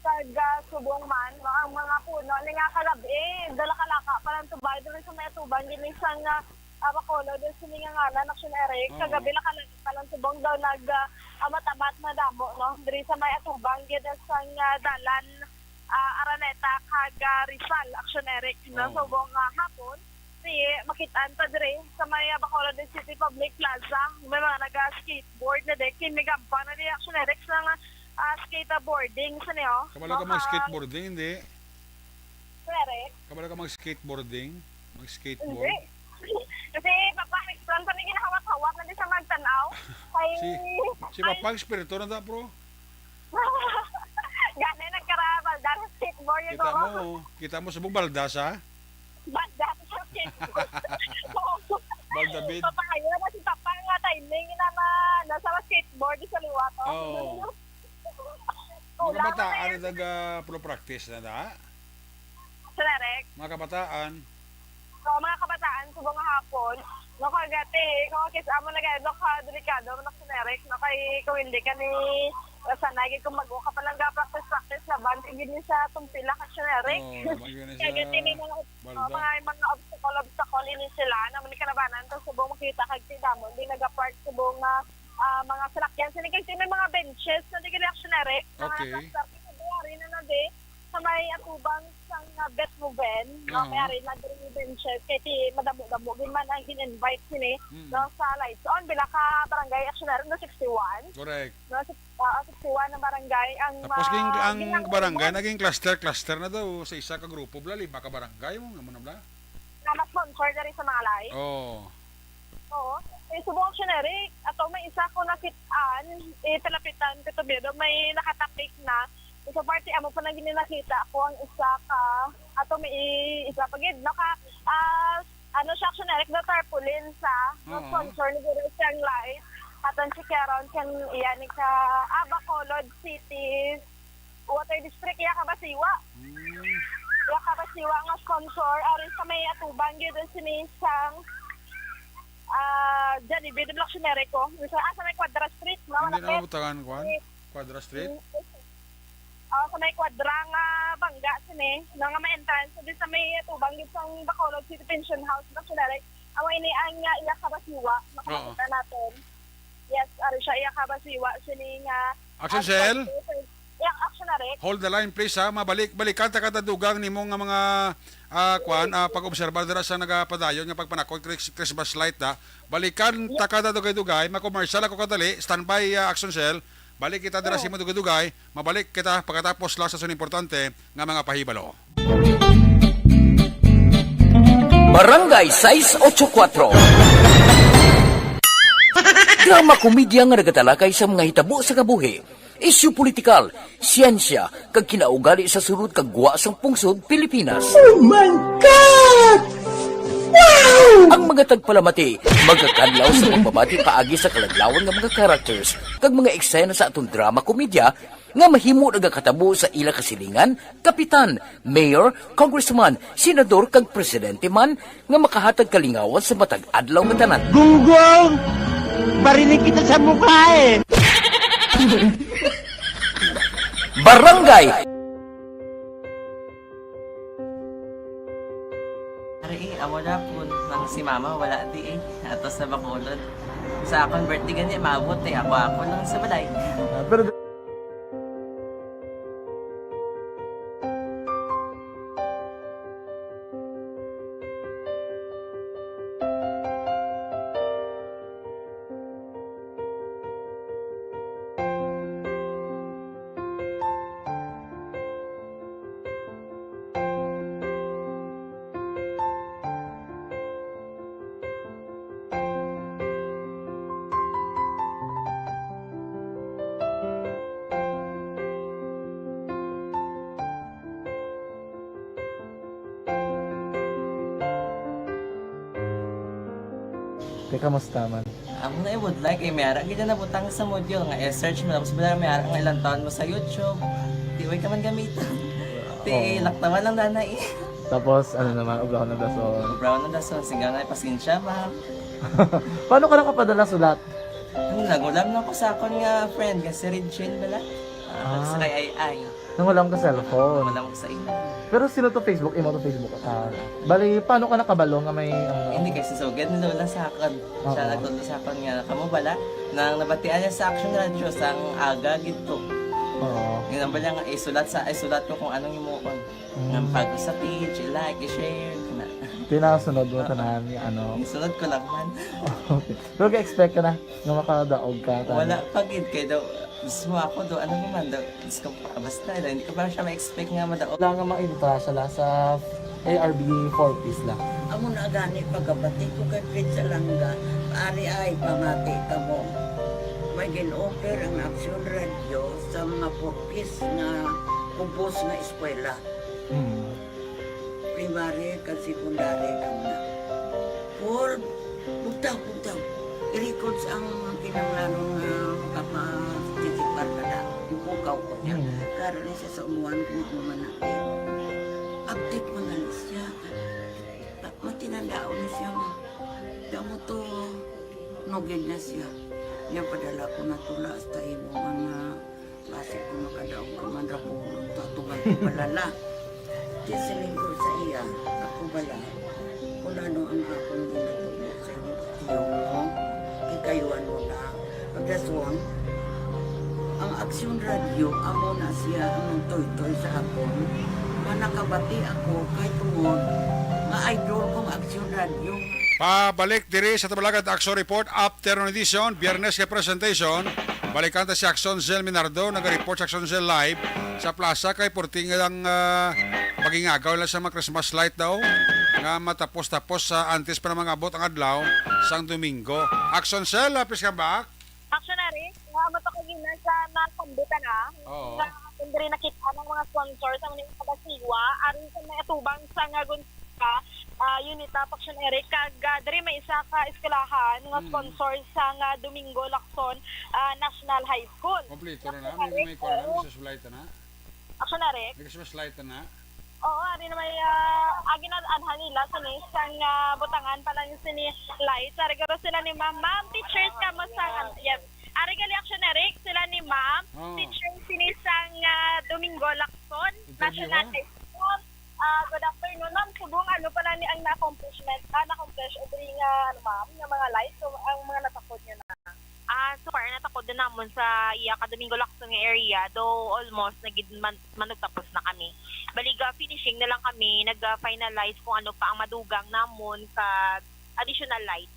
Kag, ah, subong man, no, ang mga puno ni nga kagabi, dala kalaka pa lang tubay, diri sa may atubang, gini sang, ah, ah, Bacolod, diri sa mga ngalan, Action Eric. Oo. Kagabi, nakalaka pa lang subong daw nag, ah, amat-amat na damo, no? Diri sa may atubang, gid sang, ah, dalan, ah, Araneta, kag, ah, Rizal, Action Eric, no? Oo. Subong, ah, hapon, si, makitaan ta diri sa may, ah, Bacolod City Public Plaza. May mga naga-skateboard na din. Kay may gampang na din, Action Eric, sa mga, ah, skateboarding sa niyo. Kabalo No, ka ah, mag-skateboarding, hindi? Sir Eric? Kabalo ka mag-skateboarding? Mag-skateboard? Hindi. Kasi, Papa, Rickson, pa rin ginahawak-hawak na din sa magtanaw. Kay, Si- Si Ay. Papang, espiritu na ta, bro. Gani, nagkarabalda sa skateboard, Kita ko. Mo, kita mo, subong balda sa? Balda sa skateboard. Oo. Balda bid. Papaya na si Papa nga timing na ma-, nasa skateboard sa liwat, oh. Oo. Mga Wala kabataan na. Taga pro practice na da? Sa Derek? Mga kabataan. So, mga kabataan, subong nga hapon, no, kay gati, kung kis-, amo na gani, no, ka delikado, no, sa Derek, no, kay kung hindi ka ni, sanay, kay kung mag-, ka pa lang ga-practice, practice na, bandi gid ni sa tumpila ka, sa Derek. Oo, bandi gid ni Kay sa gati, may mga, balda. Oh, mga, mga obstacle, obstacle ini sila, na may kalabanan, kung subong makita, kag si Damo, hindi nag-park, subong nga, ah, mga salakyan, sini, kay may mga benches, na di gid ni, sa Derek, na Okay. Sa, sa, sa, sa, sa, sa, sa, sa may atubang sang, ah, Beth Ruben, no? Aha. Kay ari na diri ni Benches, kay ti madamo-damo gid man ang gin-invite sini, Mm. no, sa Lights On, bila ka barangay actionary, no, sixty-one. Correct. No, six-, ah, sixty-one ang barangay. Ang, Tapos ging-, ah, ang ginang-, barangay naging cluster-cluster na daw sa isa ka grupo, bla, lima ka barangay mo, amo na, bla? Nga ma-sponsor diri sa mga live. Oo. Oo. Eh, subong siya na, Rick. Ato may isa ko nakit-an, eh, talapitan ko to, pero may nakatapik na. Sa parte amo pa lang gini nakita ko ang isa ka, ato may i-, isa pa gid, naka, ah, ano siya, siya na, Rick, na tarpaulin sa, Oo. Sponsor ni Guru siyang live. Aton si Keron, kan iya ni ka, ah, Bacolod City. Water District, iya ka Basiwa. Hmm. Iya ka Basiwa nga sponsor, ari sa may atubang gyud sini sang, ah, Jollibee de Block Generico. Sa, ah, sa may Quadra Street, no? Hindi na mabutangan, kuan? Quadra Street? Mm. Ah, sa may Quadra nga bangga sini, no, nga may entrance, di sa may atubang gyud sang Bacolod City Pension House, Block Generic. Amo ini ang, ah, iya ka Basiwa, makakita Oo. natin. Yes, ari siya, iya ka Basiwa, sini nga, Action ah, Cell? Iya, Action Direct. Hold the line, please, ha. Mabalik, balikan ta kada dugang nimo nga mga, ah, kwan, ah, pag-obserbar dira sa nagapadayon nga pagpanakot Chris-, Christmas light, ha. Balikan ta kada dugay-dugay, ma-commercial ako kadali. Standby, ah, Action Cell. Balik kita dira sa imo dugay-dugay. Mabalik kita pagkatapos lang sa sunod importante nga mga pahibalo. Barangay sais ocho kuwatro. Drama komedya nga nagatalakay sa mga hitabo sa kabuhi, isyu politikal, siyensya, kag kinaugali sa sulod kag gwa sang pungsod Pilipinas. Oh my God! Wow! Ang mga tagpalamati magakadlaw sa pagbabati paagi sa kaladlawan nga mga characters kag mga eksena sa aton drama komedya nga mahimo nagakatabo sa ila kasilingan, kapitan, mayor, congressman, senador, kag presidente man nga makahatag kalingawan sa matag adlaw nga tanan. Gunggong! Barinig kita sa mukha eh! Barangay Ari, eh, amo na po nang si Mama wala di eh. Ato sa Bacolod. Sa akon birthday gani, maabot eh. Ako, ako lang sa balay. Ah, pero Te, kamusta man? Amo na, eh, would like, eh, may ara gid na nabutang sa module nga i-search mo, tapos bala may ara nga ilang taon mo sa YouTube. Di, way ka man gamiton. Ti, Oo. Laktawan lang, nanay, eh. Tapos, ano naman, ubrahon ng dason. Ubrahon ng dason, sigaw na, pasensya, ma'am. Paano ka nakapadala sulat? Ano, nagulam lang ko sa akon nga friend, nga si Regine bala. Ah, Ah. Sa kay Ay Ay. Nangulam ka cellphone. Wala mo sa imo. Pero sino to Facebook? Imo to Facebook? Ah, bali, paano ka nakabalo nga may, ano? Hindi, kay si Sugad ni Lola sa akon. Siya Oo. nagtudlo sa akon nga, kamo bala, nang nabatian niya sa Action Radio, sang aga gid to. Oo. Yun ang bala nga, isulat sa, isulat ko kung anong himuon. Mm. Nga pag sa page, i-like, i-share, kana. Tinasunod mo Oo. tanan nga, ano? Isunod ko lang man. Okay. Pero ka-expect ka na nga makadaog ka, tanan? Wala pa gid, kay daw, mismo ako daw, ano mo man daw, Diyos ko, basta, hindi ko pa siya ma-expect nga madaog. Wala nga ma-entra siya la sa A R B four Ps la. Amo na gani pagkabati ko kay Fred Salanga, ari ay pamati kamo. Gin-offer ang Aksyon Radyo sa mga four Ps nga kubos nga eskwela. Mm. Primary kag secondary lang na. Paul, bugtaw, bugtaw. I-records ang kinahanglanon nga makaparticipar ka na. Yung pukaw ko niya. Mm. Karon ni siya sa umuan kung ano man na. Update man na siya. Pa-, matinandaon na siya, ma. Kaya mo to, nugid na siya. Niya padala ko na tula hasta imo mga basi ko makadaog ka man ra ko, tatugan ko palala. Di siling ko sa iya, ako bala, kung ano ang akong ginatubo sa inyo, tiyo mo, kay kayuan mo na. Pagkaswang, ang Aksyon Radyo, amo na siya ang nagtoytoy sa akon. Nga nakabati ako kay tungod nga idol kong Aksyon Radyo. Pabalik diri sa Tabalagan Aksyon Report, afternoon edition, Biyernes kay presentation. Balikan ta si Aksyon Zel Minardo, naga-report si Aksyon Zel live sa plaza kay purting ang, ah, pagingagaw lang sa mga Christmas light daw nga matapos-tapos sa antes pa na mangabot ang adlaw sang Domingo. Aksyon Zel, lapis ka ba? Aksyon Eric, nga mo to kagina sa nasambutan na. Oo. Nga diri nakita ng mga sponsor sa mga taga-Siwa, aron sa may atubang sa nga Gonzaga, ah, unit na Aksyon Eric, kag, ah, diri may isa ka eskwelahan nga Mm. sponsor sa nga Domingo Lacson, ah, National High School. Kompleto na na, may, may kuwan na, may Christmas light na. Aksyon Eric. May Christmas light na. Oo, ari na may, ah, agi na anhan nila sa nis, sang, ah, butangan pa lang sini light. Sa regalo sila ni ma'am. Ma'am, teachers ka mo sa, yes. Ari gali Aksyon Eric, sila ni ma'am. Oh. Teacher sini sang, ah, Domingo Lacson, Interview National ka? High School. Ah, good afternoon, ma'am. Subong, ano pala ni ang na-accomplishment, ah, na-accomplish o diri nga, ano, ma'am, nga mga light, so, ang mga natakod niyo na? Ah, so far, natakod na namon sa iya ka Domingo Lacson nga area, though almost nagid man, manugtapos na kami. Baliga, finishing na lang kami, nag-finalize kung ano pa ang madugang namon kag additional light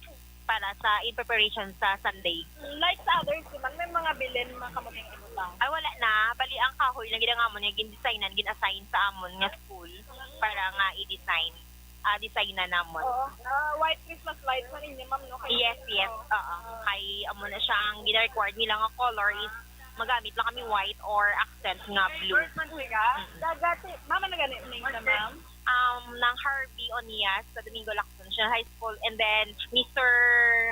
para sa in preparation sa Sunday. Like sa others, di man may mga bilin, mga kamuting ibutang? Ay, wala na. Bali, ang kahoy na gid ang amon nga gin-designan, gin-assign sa amon nga school para nga i-design, ah, design na namon. Oo. Ah, white Christmas lights na ninyo, ma'am, no? Kay Yes, yes. Oo. Oo. Kay amo na siya ang gina-required nila nga color is magamit lang kami white or accent nga blue. First man siya? Mm-mm. Dagat, si, mama na gani, name na, ma'am? Um, nang Harvey Onias sa Domingo Lacson National High School, and then Mister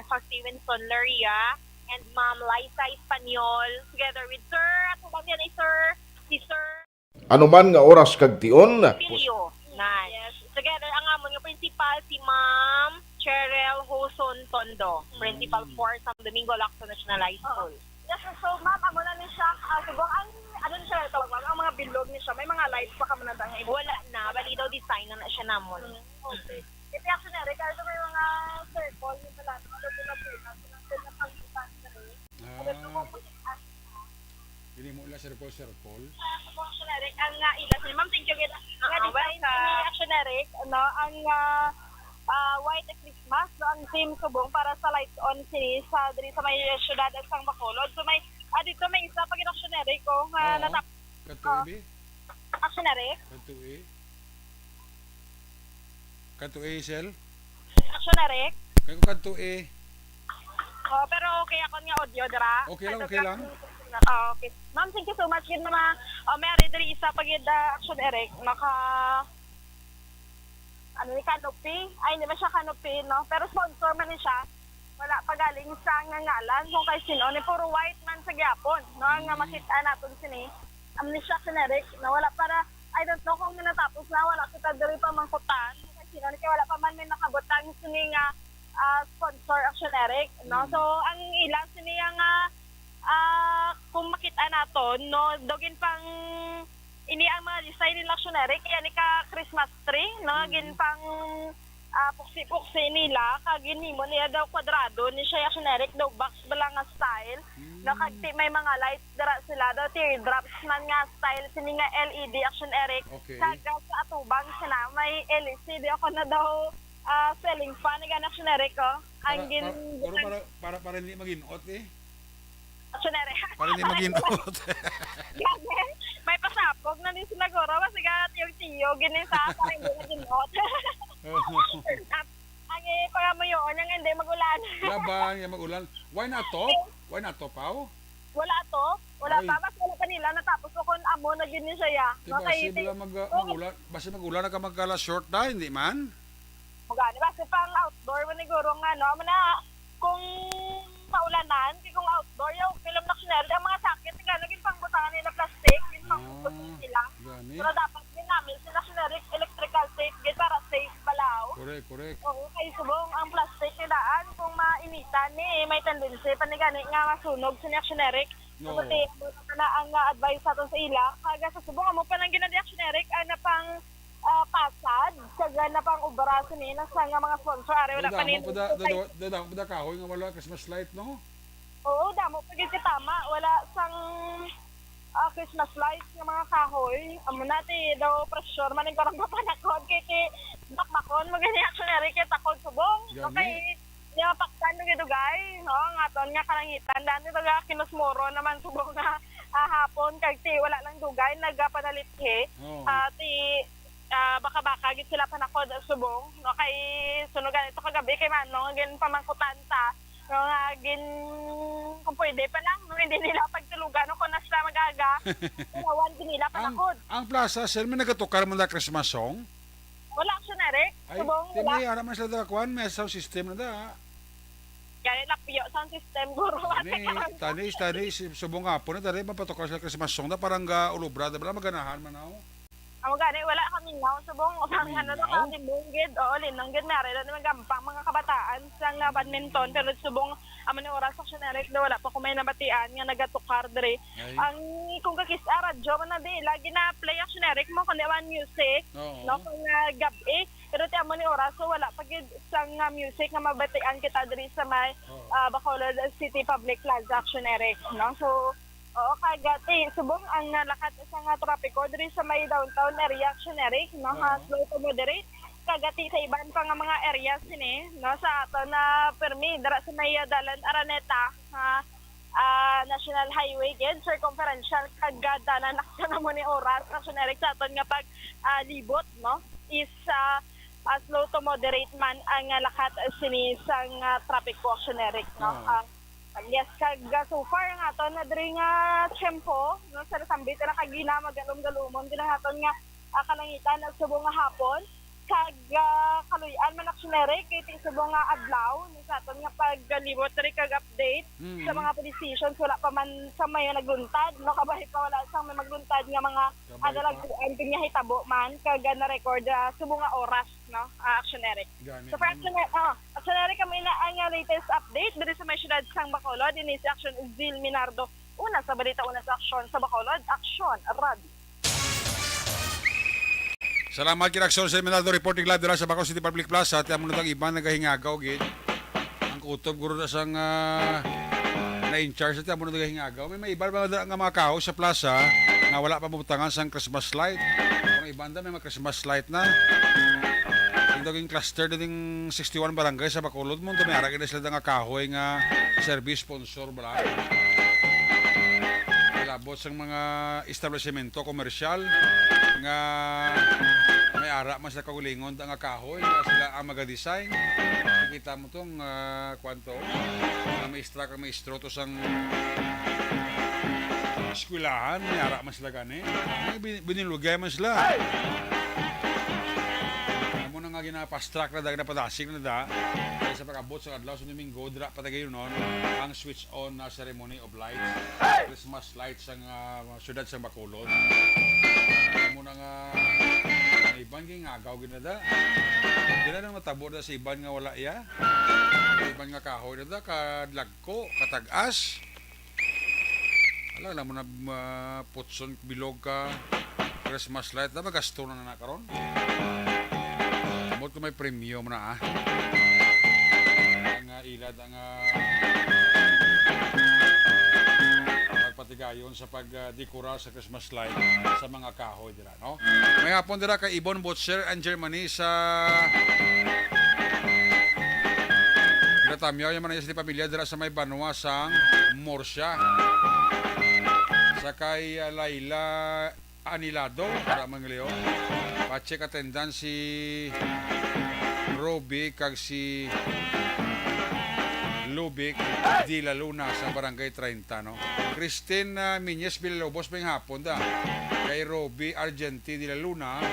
Jose Winston Leria and Ma'am Liza Espanyol, together with Sir, ako ba yan, eh, Sir? Si Sir Anuman nga oras kag tion. Pilio. Nice. Yes. Together, ang amon nga principal, si Ma'am Cheryl Hoson Tondo, Principal Mm. for San Domingo Lacson National High Oo. School. Yes, so, ma'am, amo na ni siya, ah, subong ang, ano ni siya tawag, ma'am? Ang mga bilog ni siya, may mga lights pa ka man ang iba? Wala na, bali daw design na na siya namon. Mm, okay. Ito, actually, Ricardo, may mga circle, yung pala, mga luto na po, yung pinapangitan na rin. Ah. Ano to, kung Ini mo la circle, circle? Ang, ah, ila sini. Ma'am, thank you gid. Ah, nga design welcome. Ni Action Eric, no? Ang, ah, ah, White Christmas, no? Ang theme subong para sa lights on sini sa diri sa may siyudad sang Bacolod. So may, ah, dito may isa pa gid Action Eric, oh, nga Oo. natap-, Kadto, oh. Ibi? Action Eric? Kadto, eh. Kadto, eh, Sel? Action Eric? Kay ko kadto, eh. Oh, pero okay ako nga audio dira. Okay lang, okay lang. Oh, okay. Ma'am, thank you so much gid, ma'am. Oh, may ari diri isa pa gid, ah, Action Eric. Naka, ano ni, canopy? Ay, hindi man siya canopy, no? Pero sponsor man ni siya. Wala pa galing sa nga ngalan kung kay sino. Ni puro white man sa gyapon, no? Ang nga Mm. makita naton sini. Amnesia generic, no? Wala para, I don't know kung natapos na, wala kita diri pa mangkutan. Kay sino ni, kay wala pa man may nakabutang sini nga, ah, sponsor ang generic, no? Mm. So, ang ilang sini nga, ah, kung makita naton, no? Dugin pang, ini ang mga design nila generic, yan ka Christmas tree, no? Mm. Gin pang, ah, puksi-puksi nila, kag ginhimo nila daw kwadrado ni siya, generic daw box bala nga style. Mm. No, kag ti-, may mga lights dira sila daw, teardrops man nga style, sini nga L E D Action Eric. Okay. Kag sa atubang sila, may L E D ako na daw, ah, ceiling fan, nga Action Eric, oh. Ang Para, gin-, para, para, para, para hindi maging hot, eh. Action Eric. Para hindi maging hot. Grabe. May pasabog na din sila, guro. Kasi nga, tiyog-tiyog, gini sa, para hindi maging hot. Oo. At ang Eh, pangamuyoon niya nga hindi mag-ulan. Laban nga mag-ulan. Wala na to? Wala na to, Pao? Wala to. Wala Ay. pa. Mas wala pa nila natapos ko kung amo na gid ni siya, ya. Di No, ba, kay sila ti-, mag-, oh, mag-ulan, basi mag-ulan na ka magkala short na, hindi man? Magani, basi pang outdoor man siguro nga, no? Amo na, kung maulanan, kay kung outdoor, yaw, film na scenario, ang mga sakit, nga, naging pangbutangan nila plastic, yung pangbutangan Ah, nila. Gani. Pero dapat din namin, sila scenario, electrical tape, gid para safe balaw. Correct, correct. Oo, kay subong ang plastic ni daan kung mainitan ni, may tendency pa ni gani nga masunog sa ni actioneric. Oo. Buti mo na ang, ah, advice sa ato sa ila. Kag sa subong amo pa nang ginadi actioneric, ah, na pang, ah, pasad, kag na pang obra sini na sa nga mga sponsor, ari wala pa Dadamo ni pa da, dada-, dadamo pa da kahoy nga wala Christmas light, no? Oo, damo pa gid ka tama. Wala sang, ah, Christmas lights nga mga kahoy. Amo na ti daw pressure man ang karon papanakon kay ti bakbakon mo gani actually kay takod subong. Gani. Okay. Niya mapaktan dugay-dugay, no? Nga aton nga kalangitan. Daan ito ga kinusmoro naman subong nga, ah, hapon kag ti wala lang dugay nagapanalit he. Oo. Ah, ti ah, baka-baka gid sila panakod sa subong, no? Kay sunugan ito kagabi kay Manong, gin pamangkutan ta, no, nga gin-, kung pwede pa lang, no, hindi nila pagtulugan, no, kung nasa mag-aga, kailangan din nila Ang, panakod. ang plaza, sir, may nagatukar mo na Christmas song? Wala, Sir Eric. Ay, Subong, wala. Tinay, ara man sila da, kwan, may sound system na da. Kaya lapyo sound system, guro. Tani, tani, tani, si subong nga po na, tani, mapatukar sila Christmas song na, parang ga, ulubra, da, bala, maganahan man, oh. Amo gani, wala kami nga subong, ang May ano na nga? Kami, linong gid, oo, linong gid, may ari na naman gampang mga kabataan sa nga badminton, pero subong, amo ni oras sa generic, do, wala pa ko may nabatian nga nagatukar diri. Ay. Ang, kung kakis-, ah, radyo man na di, lagi na play ang generic mo, kundi man music, Oo. no, kung, ah, gab-i, pero ti amo ni oras, so wala pa gid sang, ah, music nga mabatian kita diri sa may, Oo. ah, Bacolod City Public Plaza, generic, no? So, Oo, kag, ah, ti, subong ang, ah, lakat sa nga trapiko diri sa may downtown area, Chineric, no, ha, Oo. slow to moderate. Kag, ah, ti, sa iban pa nga mga areas sini, no, sa aton na permi, dira sa may, ah, Dalan Araneta, ha, ah, National Highway, gid, circumferential, kag, ah, dalan na sa namo ni oras, na Chineric sa aton nga pag, ah, libot, no, is, ah, ah, slow to moderate man ang, ah, lakat, ah, sini sa nga trapiko, Chineric, no. Oo. Ah, Yes, kag, ah, so far nga aton na diri nga tiyempo, no, sa nasambit na kagina, magalom-galumon din ang aton nga, ah, kalangitan at subong nga hapon. Kag, ah, kaluy-an man, actually, kay ti subong nga adlaw, no, sa aton nga paglimot diri kag update Mm. sa mga police stations, wala pa man sa may nagluntad, no, kabay pa wala sa may magluntad nga mga Kabay pa. adalagkuan kung nga hitabo man, kag, ah, na-record, ah, subong nga oras, no, ah, action, Eric. Gani, So, for gani. action, oh, Actually, kami na ang, ah, latest update diri sa may siyudad sang Bacolod. Ini si Action Zil Minardo. Una sa balita, una sa aksyon sa Bacolod, Aksyon Radio. Salamat kay Aksyon Zil Minardo, reporting live dira sa Bacolod City Public Plaza. Ti amo na tang iban nagahingagaw gid. Ang kutob guro na sang, ah, na in charge, ti amo na nagahingagaw. May, may iban ba nga, nga mga kahoy sa plaza nga wala pa mabutangan sang Christmas light? Ang iban da may mga Christmas light na. Ang daging cluster ding sixty-one barangay sa Bacolod mo, may ara gid sila nga kahoy nga service sponsor bala. Labot sang mga establisimento komersyal nga may ara man sa kaugalingon nga kahoy nga sila ang magadesign. Kita mo tong, ah, kwanto, nga may extra kang may istroto sang eskwelahan, may ara man sila gani. May bin-, binilugay man sila. Amo na nga gina-fast track na da, ginapadasig na da. Kaya sa pag-abot sa adlaw sa Domingo, dira pa tagay nun ang switch on na ceremony of lights. Christmas lights ang, ah, syudad sa Bacolod. Amo na nga, ang iban kay ngagaw gid na da. Dira na matabo na sa iban nga wala iya. Ang iban nga kahoy na da, kadlagko, katag-as. Ala, alam mo na, ah, putson, bilog ka, Christmas light, na magasto na na karon. Ambot ko may premyo mo na, ah. Ang, ah, ilad ang, ah, pagpatigayon sa pag, ah, dekora sa Christmas light sa mga kahoy dira, no? May hapon dira kay Ibon Butcher and Germany sa Ginatamyaw yung mga sa pamilya dira sa may banwa sang Murcia. Sa kay, ah, Laila Anilado, para man Leo. Pa-check attendance si Ruby kag si Lubic de la Luna sa Barangay treinta, no? Christine, ah, Miñez Villalobos, may hapon da. Kay Ruby Argenti de la Luna,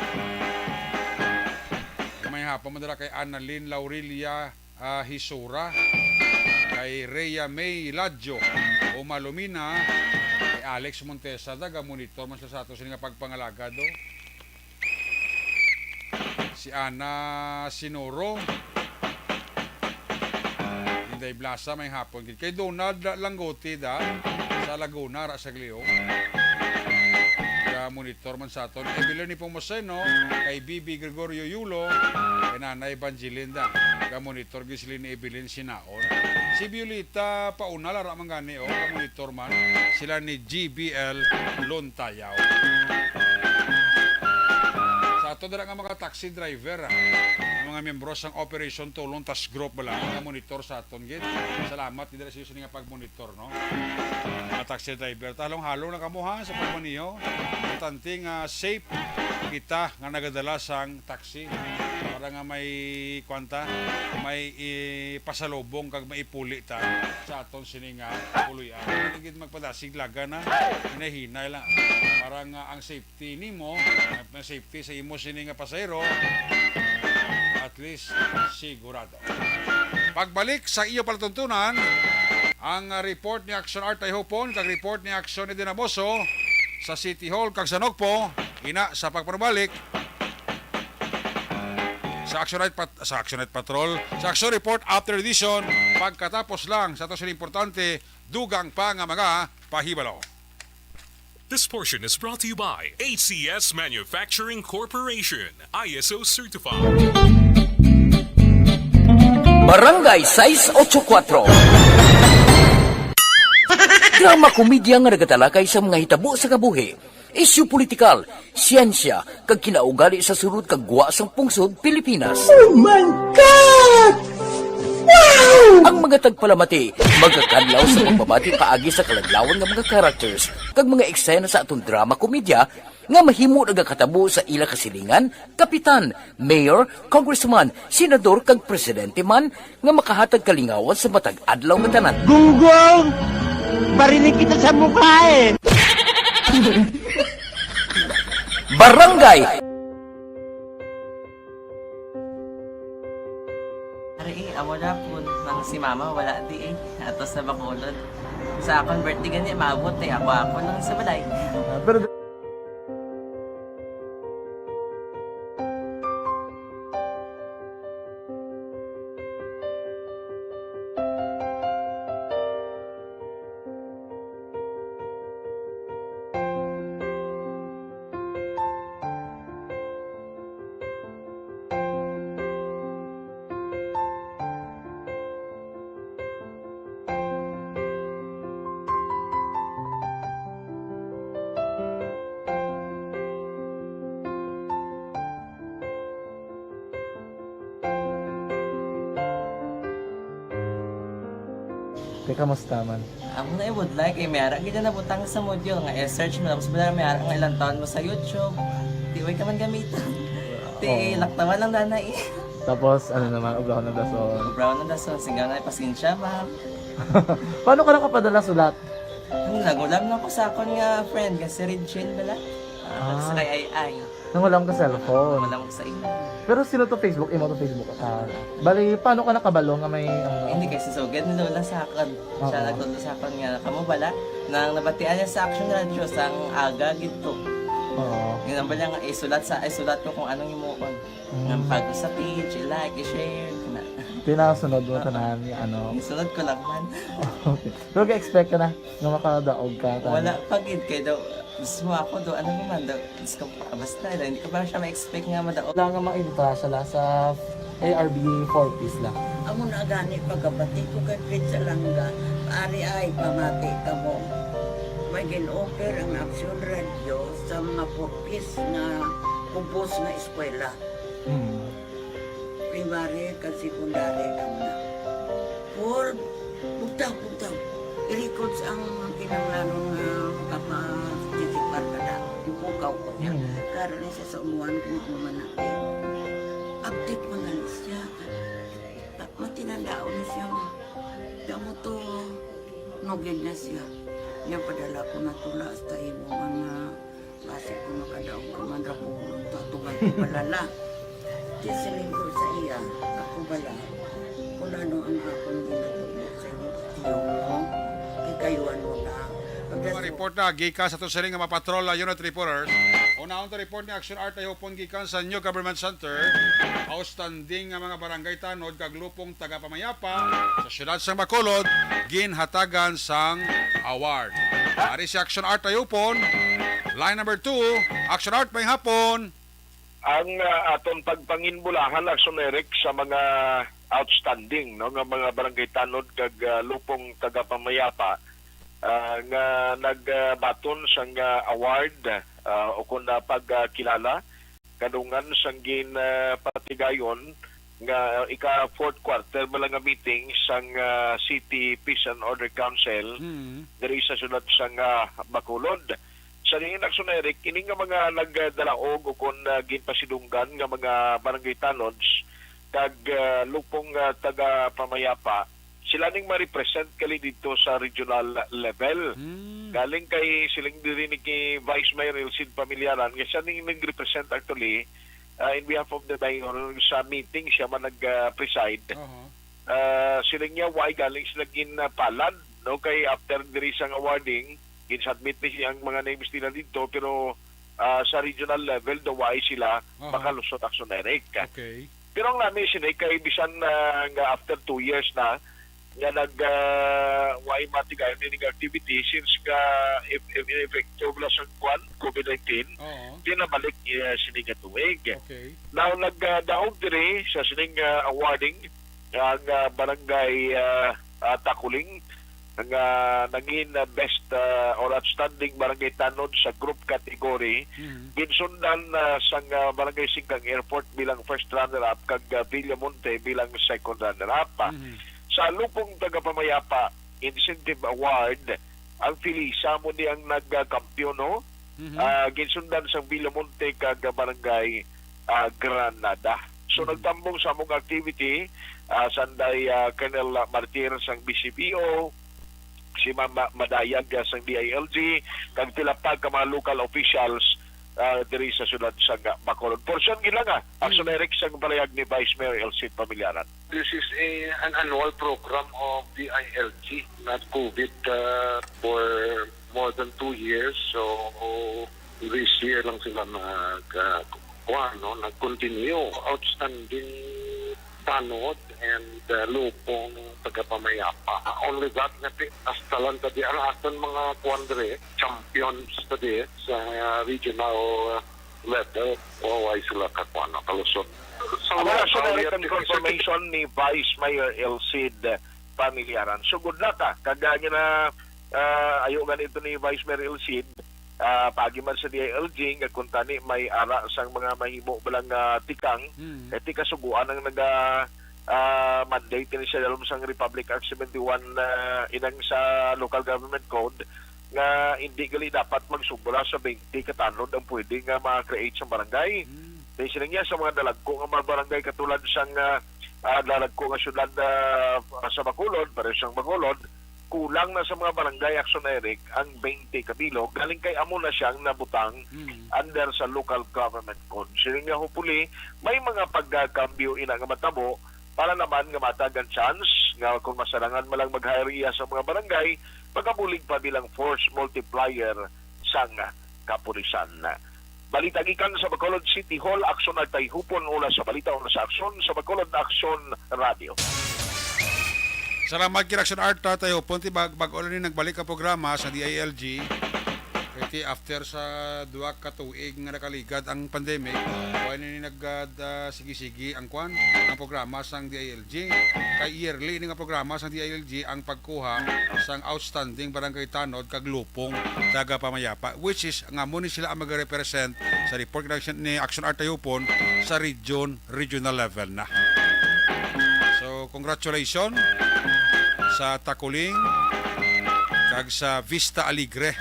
may hapon man dala kay Annalyn Laurilia, ah, Hisura, kay Rhea May Ladjo, Uma Lumina, kay Alex Montesa, taga monitor man sila sa ato sini nga pagpangalagad, oh. Si Ana Sinuro, Inday Blasa, may hapon gid. Kay Donald Langote da, sa Laguna, ra sa Glio. Ga monitor man sa aton. Evelyn Nepomuceno, kay B B Gregorio Yulo, kay Nanay Evangelinda. Ga monitor gid sila ni Evelyn Sinaon. Si Violeta Paunal, ara man gani, oh, ga monitor man. Sila ni G B L Lontayaw. Sa ato dira nga mga taxi driver, ah, ang mga miyembro sang Operation Tulong Task Group bala, nga monitor sa aton gid. Salamat gid dira sa inyo sini nga pagmonitor, no? Mga taxi driver, talong-halong lang kamo, ha, sa pagmaneho. Importante nga safe kita nga nagadala sang taxi para nga may, kuwan ta, may ipasalubong kag maipuli ta sa aton sini nga puloy-an. Hindi gid magpadasig laga na, hinay-hinay lang. Para nga ang safety nimo, ang safety sa imo sini nga pasahero, at least sigurado. Pagbalik sa iyo palatuntunan, ang, ah, report ni Action Art Tayhupon kag report ni Action Eden Amoso sa City Hall kag sa Nocpo, ina sa pagpabalik sa Action Night Pat-, sa Action Night Patrol, sa Action Report After Edition, pagkatapos lang sa ato sini importante, dugang pa nga mga pahibalo. This portion is brought to you by H C S Manufacturing Corporation, I S O certified. Barangay sais ocho kuatro. Drama komedya nga nagatalakay sa mga hitabo sa kabuhi, isyu politikal, siyensya, kag kinaugali sa sulod kag gwa sang pungsod Pilipinas. Oh my God! Wow! Ang mga tagpalamati magakadlaw sa pagpamati paagi sa kaladlawan nga mga characters kag mga eksena sa aton drama komedya nga mahimo nagakatabo sa ila kasilingan, kapitan, mayor, congressman, senador, kag presidente man nga makahatag kalingawan sa matag adlaw nga tanan. Gunggong! Barinig kita sa mukha eh! Barangay. Ari, eh, amo na po nang si Mama wala di eh. Ato sa Bacolod. Sa akon birthday gani, maabot eh. Ako, ako lang sa balay. Ah, pero Te, kamusta man? Amo na, I would like, eh, may ara gid na nabutang sa module nga i-search mo, tapos wala may ara nga ilang taon mo sa YouTube. Di, way ka man gamitan. Ti, Oo. Laktawan lang dana, eh. Tapos, ano naman, ubraw na dason. Ubraw na dason, singgaw na, pasensya, ma'am. Paano ka nakapadala sulat? Ano, nagulam lang ko sa akon nga friend, nga si Regine bala. Ah, Ah. Sa kay Ay Ay. Nangulam ka cellphone. Wala ko sa imo. Pero sino to Facebook? Imo to Facebook? Ah, bali, paano ka nakabalo nga may, ano? Hindi, kay si Sugad ni Lola sa akon. Siya Oo. Nagtudlo sa akon nga, kamo bala, nang nabatian niya sa Action Radio, sang aga gid to. Oo. Yun ang bala nga, isulat sa, isulat ko kung anong himuon. Mm. Nga pag sa page, i-like, i-share, na. Pinasunod mo Oo. Tanan, ano? Isunod ko lang man. Okay. Pero ga-expect ka na nga makadaog ka, tanan? Wala pa gid, kay daw, Diyos mo ako do, ano naman do? Diyos ko, basta, hindi ko pa siya ma-expect nga madaog. Wala nga ma-entra siya la sa A R B four Ps la. Amo na gani pagkabati ko kay Fred Salanga, ari ay pamati kamo. May gin-offer ang Action Radio sa mga four Ps nga kubos nga eskwela. Hmm. Primary kag secondary lang na. Or, bugtaw, bugtaw. I-records ang kinahanglanon nga makapa-, participar ka na. Ipukaw ko niya. Mm. Karon ni sa umuan kung ano man natin. Tit mangalis siya. Pa- Matinandaon na siya mo. Kaya mo to, nugid na siya. Niya padala ko na tula sa imo mga basi ko makadaog ka man ra po. Tatugan ko balala. Di siling ko sa iya, ako bala. Kung ano ang akong ginatubo sa imo, tiyo mo, kikayuan mo na. Mga report na gikan sa to siling nga mga patrol, uh, unit reporters. Unahon to report ni Action Art Ayupon gikan sa New Government Center, outstanding nga mga barangay tanod kag lupong tagapamayapa sa siyudad sang Bacolod ginhatagan sang award. Ari si Action Art Ayupon, line number two. Action Art, may hapon. Ang, ah, aton pagpanginbulahan, Action Eric, sa mga outstanding, no, nga mga barangay tanod kag, ah, lupong tagapamayapa, ah, nga nagbaton sang, ah, award, ah, o kon, ah, pagkilala kadungan sang ginpatigayon nga ika fourth quarter bala nga meeting sang, ah, City Peace and Order Council Hmm. diri sa siyudad sang, ah, Bacolod. Sa diin, Action Eric, ini nga mga nagdalaog o kon, ah, ginpasidunggan nga mga barangay tanods kag, ah, lupong, ah, taga-pamayapa, sila ning ma-represent kali didto sa regional level. Hmm. Galing kay siling diri ni ki Vice Mayor Elcid Pamillaran, nga siya ning nag-represent actually, ah, in behalf of the mayor sa meeting, siya man nag-, ah, preside. Aha. Ah, siling niya, why galing sila ginpalad, no? Kay after diri sang awarding, gin-submit ni siya ang mga names nila didto, pero, ah, sa regional level, daw why sila Aha. makalusot, Action Eric. Okay. Pero ang nami sini kay bisan, ah, nga after two years na nga nag, ah, way matigayon ini nga activity since nga if, if, ineffective na sa kwan, COVID nineteen, Oo. di na balik, eh, sini nga tuig. Okay. Now, nagdaog diri sa sining, ah, awarding ang, ah, barangay, ah, ah, Takuling nga nangin, ah, best, ah, or outstanding barangay tanod sa group category. Mhm. Ginsundan, ah, sang, ah, Barangay Singkang Airport bilang first runner-up kag, ah, Villamonte bilang second runner-up. Mhm. Sa Lupong Tagapamayapa Incentive Award, ang Felisa mo ni ang nagkampiyon, no? Mhm. Ah, ginsundan sang Villamonte kag Barangay, ah, Granada. So, Mhm. nagtambong sa among activity, ah, sanday, ah, Colonel Martir sang B C P O, si Mama Madayag, ah, sang D I L G, kag pila pa ka mga local officials, ah, diri sa siyudad sang Bacolod. Porsyon gid lang, ah, Action Mm. Direct sang palayag ni Vice Mayor Elcid Pamillaran. This is a, an annual program of D I L G, not COVID, uh, for more than two years. So, this year lang sila nag, uh, kuha, no, nag-continue. Outstanding tanod and, uh, lupong tagapamayapa. Only that nga ti-, hasta lang tadi ang aton mga kuwan diri, champions tadi sa, uh, regional, uh, level. O, why sila kakuha, no, kalusot? Sa Amo na, mga siya na kawit, ang confirmation ni Vice Mayor Elcid Pamillaran. So, good luck, ah. Kag, ah, nga na, ah, ayo ganito ni Vice Mayor Elcid, ah, paagi man sa D I L G, nga kung tani may ara sang mga mahimo balang, ah, tikang, Hmm. eh, ti kasuguan ang naga, ah, mandate ni sa dalom sang Republic Act seventy-one, ah, inang sa Local Government Code, nga hindi gali dapat magsubra sa twenty ka tanod ang pwede nga ma-create sa barangay. Hmm. Kay sila niya sa mga dalagko nga mga barangay katulad sang, ah, ah, dalagko nga syudad, ah, sa Bacolod, pareho sang Bacolod, kulang na sa mga barangay, Action Eric, ang twenty ka bilog. Galing kay amo na siyang nabutang Hmm. under sa local government code. Sila niya, hopefully, may mga pagkakambyo ina nga matabo para naman nga matag ang chance nga kung masarangan man lang mag-hire iya sa mga barangay, magabulig pa bilang force multiplier sang kapulisan. Balita gikan sa Bacolod City Hall, Action Art Tayhupon, una sa balita, una sa aksyon, sa Bacolod Action Radio. Salamat kay Action Art, Tatay Hupon. Ti bag-, bag-o lang ni nagbalik ang programa sa D I L G. Kay ti after sa duha ka tuig nga nakaligad ang pandemic, wala ni nag, ah, da-, sige-sige ang kwan, ang programa sang D I L G. Kay yearly ni nga programa sang D I L G ang pagkuha sang outstanding barangay tanod kag lupong tagapamayapa, which is nga mo ni sila ang mag-represent sa report ni Action Art Tayupon sa region, regional level na. So, congratulations sa Takuling kag sa Vista Alegre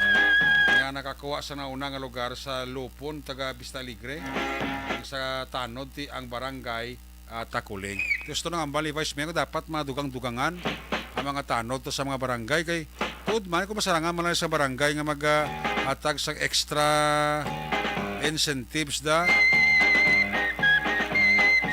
nga nakakuha sa nauna nga lugar sa Lupon, taga Vista Alegre, ang sa tanod ti ang barangay, ah, Takuling. Gusto nang ambal ni Vice Mayor, dapat madugang-dugangan ang mga tanod to sa mga barangay kay tuod man kung masarangan man lang sa barangay nga mag, ah, hatag sa extra incentives da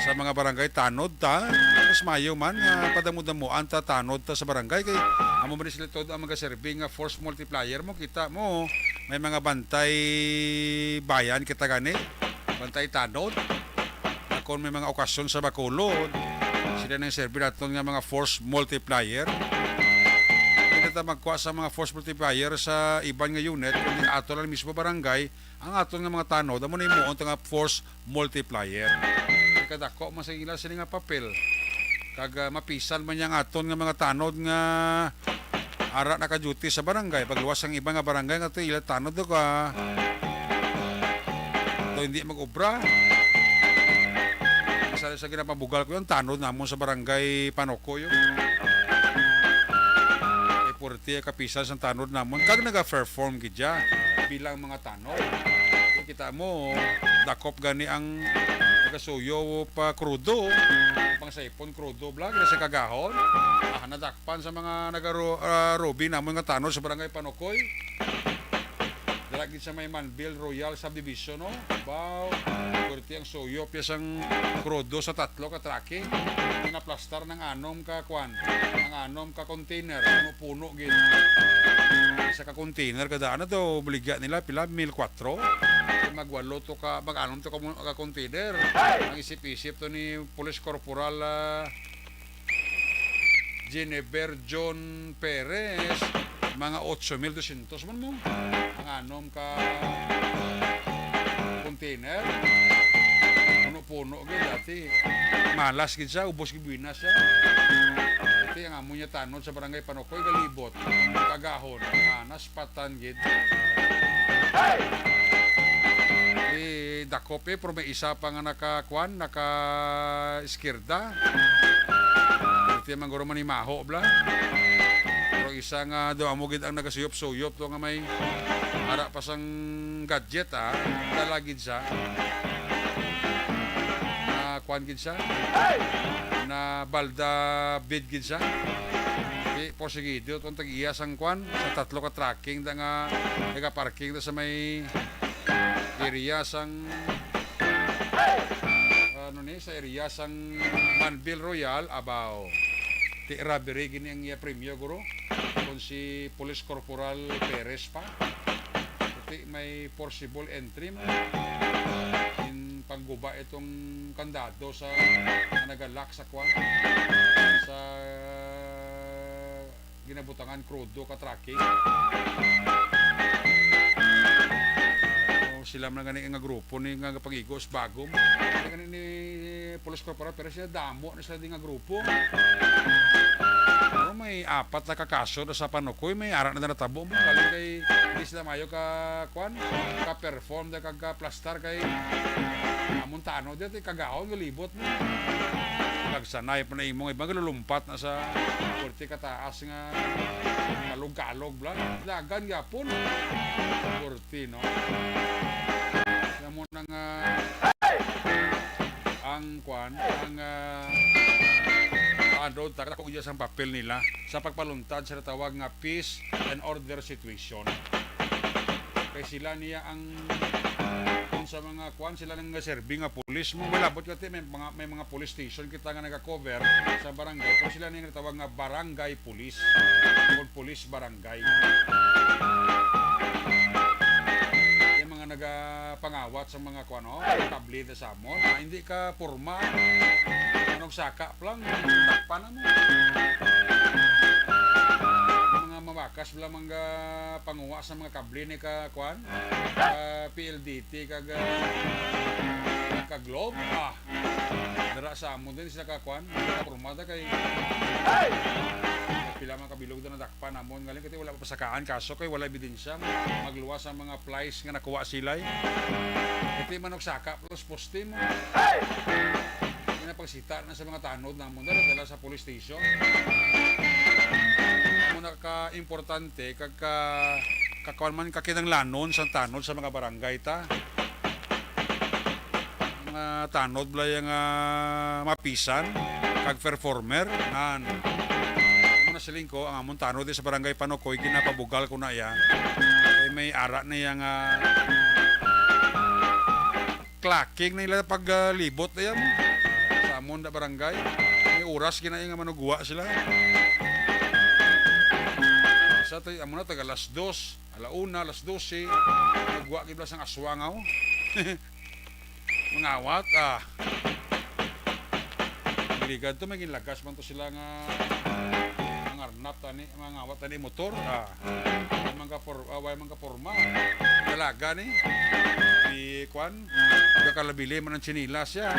sa mga barangay tanod ta, mas mayo man nga padamo-damoan ta tanod ta sa barangay kay amo man sila tuod ang magaserbi nga force multiplier mo. Kita mo, may mga bantay bayan kita gani, bantay tanod. Kung may mga okasyon sa Bacolod, sila nang serbi naton nga mga force multiplier. Hindi ta magkuha sa mga force multiplier sa iban nga unit, kundi ato lang mismo barangay, ang aton nga mga tanod, amo na himuon ta nga force multiplier. Kay kadako man sa ila sini nga papel. Kag, ah, mapisan man niya ang aton nga mga tanod nga ara naka-duty sa barangay. Pagluwas ang iba nga barangay nga to, ila tanod ko, ah. To hindi mag-obra. Isa sa ginapabugal ko yung tanod namon sa barangay Panokoy. Kay puwerte kapisan sang tanod namon. Kag naga-perform gid siya bilang mga tanod. Kung kita mo, dakop gani ang nagasuyo pa krudo, pang saipon krudo, bla, kaya sa kagahon. Ah, nadakpan sa mga nagaro-, ah, rubi namon nga tanod sa barangay Panokoy. Dala gid sa may Manville Royal Subdivision, no? Baw, kurti ang suyop ya sang krudo sa tatlo ka trake. Pinaplastar ng anom ka kwan, ang anom ka container, puno-puno gid. Isa ka container kada ano to, baligya nila pila, mil kwatro. Magwalo to ka, mag-anom to ka, ka container. Ang isip-isip to ni Police Corporal, ah, Genever John Perez, mga otso mil dosyentos man mo. Ang anom ka container, puno-puno gid dati. Malas gid siya, ubos gid buwinas siya. Dati ang amo niya tanod sa barangay Panokoy, galibot, kagahon, ah, naspatan gid. Hey! Dakop, eh, pero may isa pa nga naka, kwan, naka-iskirda. Ito yung mangguro manimaho, bla. Pero isa nga daw amo gid ang nagasuyop-suyop to nga may ara pa sang gadget, ah. Dala gid siya. Na kwan gid siya. Na balda bid gid siya. Di porsigido tong tag-iya sang kwan, sa tatlo ka tracking da nga nagaparking da sa may area sang, ano ni, sa area sang Manville Royal, abaw. Ti robbery gini ang iya premyo, guro. Kung si Police Corporal Perez pa. Ti may forcible entry mo. In pagguba itong kandado sa nga nagalock sa kwan. Sa ginabutangan krudo ka tracking. O, sila man gani nga grupo ni nga pag-igos bagom. Gani ni Police Corporal, pero sila damo na sila di nga grupo. Pero may apat na kakaso na sa Panukoy, may ara na natabo mo. Galing kay di sila mayo ka, kwan, ka-perform da kag ka-plastar kay amon tano dito, kagahon, galibot mo. Nagsanay pa na imong ibang galulumpat na sa korte kataas nga kalog-kalog, bla. Lagan gyapon. Korte, no? Alam mo na nga, ang kwan, ang, ah, ano, takot iya sa papel nila sa pagpaluntad sa natawag nga peace and order situation. Kay sila niya ang, kung sa mga kwan, sila nang serbi nga pulis mo. Wala, but kati may mga, may mga police station kita nga naga-cover sa barangay. Pero sila niya natawag nga barangay police. Kung police barangay. Yung mga nagapangawat sa mga kwan, oh, kable na sa amon. Ah, hindi ka porma. Anong saka pa lang, takpan na mo. Yung mga mabakas lang mga panguha sa mga kable ni ka, kwan, ka P L D T, kag, ah, ka Globe. Ah, dara sa amon din sila ka, kwan, ka porma da kay pila mga kabilog na nadakpan namon. Ngalin kati wala pa pasakaan kaso kay wala ebidensya. Magluwas ang mga flies nga nakuha silay. Kati manok saka plus postin. Ina pagsita na sa mga tanod namon, dala, dala sa police station. Amo na ka importante kag ka Kakuan man, kakinahanglanon sang tanod sa mga barangay ta. Mga tanod bala yang, ah, mapisan kag performer, nan. Amo na siling ko, ang amon tanod sa barangay Panokoy, ginapabugal ko na iya. Kay may ara na iya nga clacking na ila paglibot na yan sa amon na barangay. May oras gina nga manugwa sila. Sa to, amo na, taga alas dos, ala una, alas dose. Nugwa gid bala sang aswangaw. Mangawat, ah. Ligad to, may ginlagas man to sila nga mangarnap tani, mangawat tani motor. Ah, way man ka por-, ah, way man ka porma. Dalaga ni. Di kwan, kakalabili man ang tsinelas siya.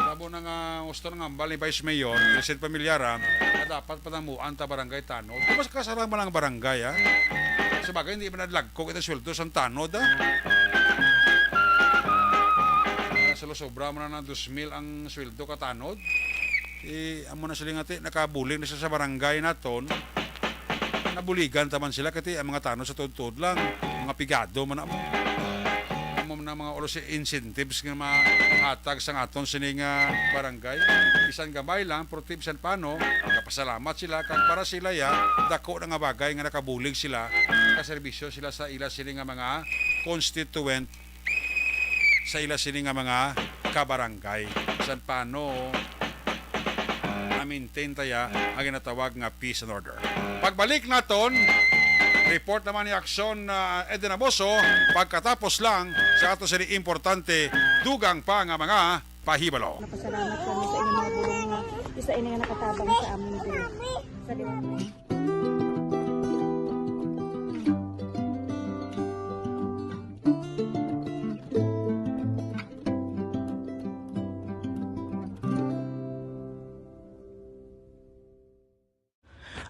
Labo na nga gusto nga ambal ni Vice Mayor, Vincent Pamilyara, na dapat panamuan ta barangay tanod. Di mas kasarang man ang barangay, ha? Sa bagay, hindi man nadlagkog itong sweldo sang tanod, ha? Sa sobra man na dos mil ang sweldo ka tanod. Eh, amo na sila nga ti, nakabulig na sila sa barangay naton. Nabuligan ta man sila, kay ti, ang mga tanod sa tuod-tuod lang, mga pigado man na mo. Amo na mga ulo si incentives nga mahatag sa aton sini nga barangay. Bisan gamay lang, pero ti bisan pano, kapasalamat sila, kag para sila ya, dako na nga bagay nga nakabulig sila, kaserbisyo sila sa ila sini nga mga constituent sa ila sini nga mga kabarangay. Bisan pano, na-maintain ta ya ang ginatawag nga peace and order. Pagbalik naton, report naman ni Aksyon, ah, Eden Aboso, pagkatapos lang sa ato sini importante, dugang pa nga mga pahibalo. Napasalamat kami sa inyong mga bulong nga isa ini nga nakatabang sa amin diri. Sa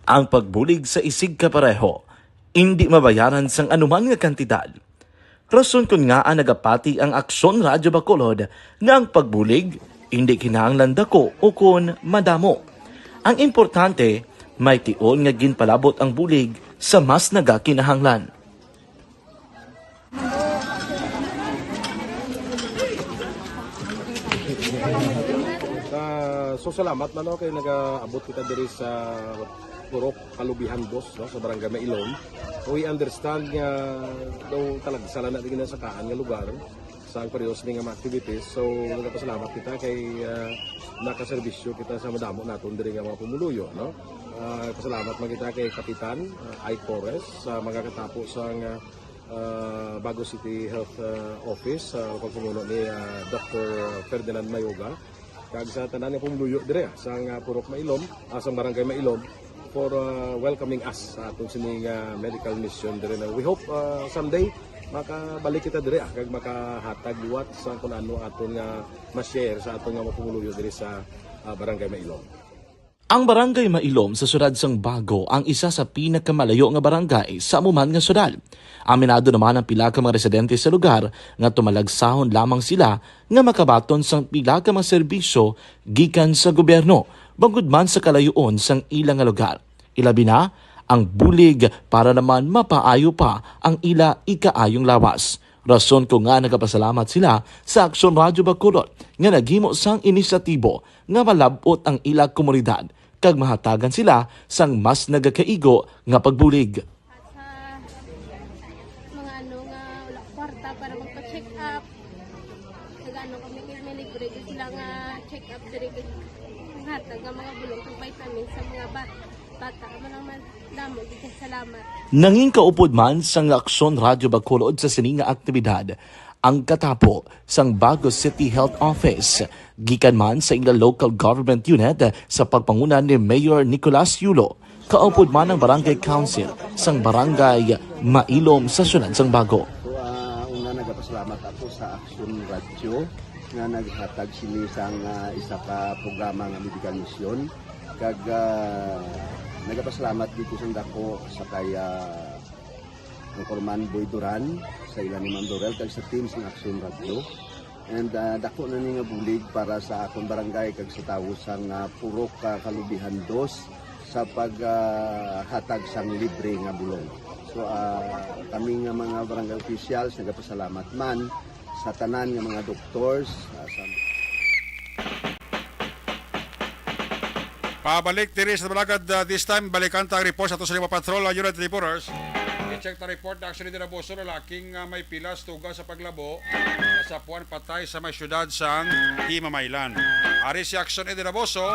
Ang pagbulig sa isigkapareho indi mabayaran sang anuman nga kantidad. Rason kon ngaa nagapati ang Aksyon Radyo Bacolod nga ang pagbulig indi kinahanglan dako ukon madamo. Ang importante, may tion nga ginpalabot ang bulig sa mas nagakinahanglan. Ah, so, salamat man, no, kay nagaabot kita diri sa Purok Kalubihan Dos, no, sa Barangay Mailom. We understand nga daw talagsa lang na di ginasakaan nga lugar sa ang parehas ni nga mga activities. So, nagapasalamat kita kay, ah, nakaserbisyo kita sa madamo naton diri nga mga pumuluyo, no? Ah, pasalamat man kita kay Kapitan, ah, Ike Torres, sa mga katapo sa nga, ah, Bago City Health, ah, Office, sa pagpamuno ni, ah, Doctor Ferdinand Mayoga, kag sa tanan nga pumuluyo dire, ah, sa nga Purok Mailom, ah, sa Barangay Mailom, for, ah, welcoming us sa aton sini nga medical mission dire na. We hope, ah, someday makabalik kita dire, ah, kag makahatag liwat sa kun ano aton nga ma-share sa aton nga mga pumuluyo dire sa, ah, Barangay Mailom. Ang Barangay Mailom sa siyudad sang Bago ang isa sa pinakamalayo nga barangay sa amo man nga siyudad. Aminado naman ang pila ka mga residente sa lugar nga tumalagsahon lamang sila nga makabaton sang pila ka mga serbisyo gikan sa gobyerno, bangod man sa kalayoon sang ila nga lugar. Ilabi na ang bulig para naman mapaayo pa ang ila ikaayong lawas. Rason ko nga nagapasalamat sila sa Aksyon Radyo Bacolod nga naghimo sang inisyatibo nga malab-ot ang ila komunidad kag mahatagan sila sang mas nagakaigo nga pagbulig. At sa mga ano nga wala kwarta para magpa-check up, nag-ano kami, kay may libre gyud sila nga check up diri, kag hatag nga mga bulong kag vitamins sa mga bat-, bata. Amo lang man, damo gyud kay salamat. Nangin kaupod man sang Aksyon Radyo Bacolod sa sini nga aktibidad ang katapo sang Bago City Health Office, gikan man sa ila local government unit sa pagpanguna ni Mayor Nicolas Yulo, kaupod man ang Barangay Council sang Barangay Mailom sa siyudad sang Bago. So, ah, una, nagapasalamat ako sa Aksyon Radyo nga naghatag sini sang, ah, isa ka programa nga medical mission. Kag, ah, nagapasalamat dito sa dako sa kay, ah, Anchorman Boy Duran, sa ila ni Ma'am Dorel, kag sa team sang Aksyon Radyo. And, ah, dako na ni nga bulig para sa akon barangay kag sa tawo sang, ah, Purok, ah, Kalubihan Dos sa pag, ah, hatag sang libre nga bulong. So, ah, kami nga mga barangay officials nagapasalamat man sa tanan nga mga doctors, ah, sa Pabalik diri sa Balagad, ah, this time, balikan ta ang report sa ato sa Lima Patrol, ah, Unit Reporters. I-check ta report na actually din abuso, lalaking, ah, may pilas tuga sa paglabo sa puan patay sa may siyudad sang Himamaylan. Ari si Action Eden Aboso,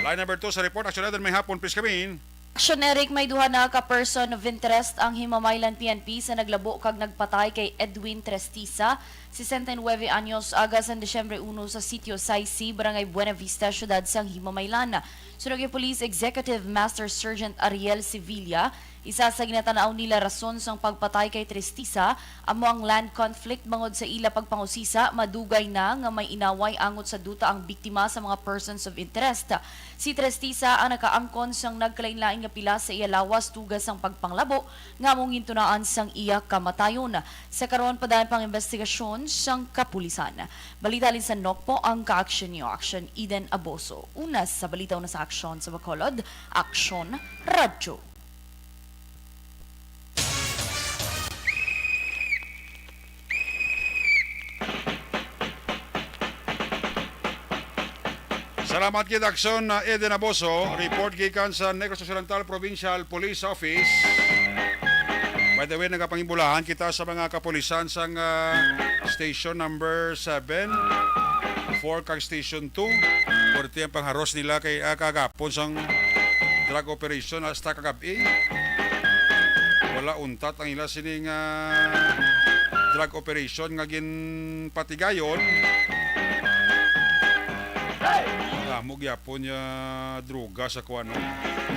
line number two sa report. Action Eden, may hapon, please come in. Action Eric, may duha na ka person of interest ang Himamaylan P N P sa naglabo kag nagpatay kay Edwin Trestisa, sesenta y nuebe anyos, aga sang Disyembre uno sa Sitio Saisi, Barangay Buena Vista, siyudad sang Himamaylan. Suno kay Police Executive Master Sergeant Ariel Sevilla, isa sa ginatan-aw nila rason sang pagpatay kay Trestisa amo ang land conflict bangod sa ila pagpangusisa, madugay na nga may inaway angot sa duta ang biktima sa mga persons of interest. Si Trestisa ang nakaangkon sang nagkalainlain nga pilas sa iya lawas tuga sang pagpanglabo nga amo ang gintunaan sang iya kamatayon. Sa karon, padayon pang investigasyon sang kapulisan. Balita halin sa Nokpo, ang ka-action niyo, Action Eden Aboso. Una sa balita, una sa aksyon sa Bacolod, Aksyon Radyo. Salamat gid, Action, uh, Eden Aboso. Report gikan sa Negros Occidental Provincial Police Office. By the way, nagapangibulahan kita sa mga kapulisan sang, uh, station number seven, four kag station two. Pwerte ang pangharos nila kay, uh, kagapon sang drug operation hasta kagab-i. Wala untat ang ila sining, ah, drug operation nga ginpatigayon. Damo gyapon nga droga sa kuan, no?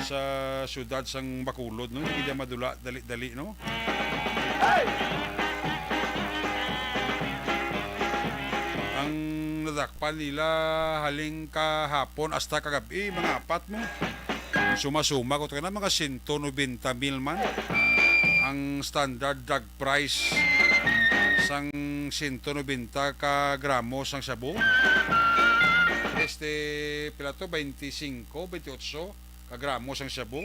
Sa siyudad sang Bacolod, no? Hindi madula dali-dali, no? Ang nadakpan nila halin kahapon hasta kagab-i, mga apat mo. Suma-suma ko to na mga sento nobenta mil man ang standard drug price sang sento nobenta ka gramo sang shabu. Este, pila to? Twenty-five, twenty-eight ka gramo sang shabu.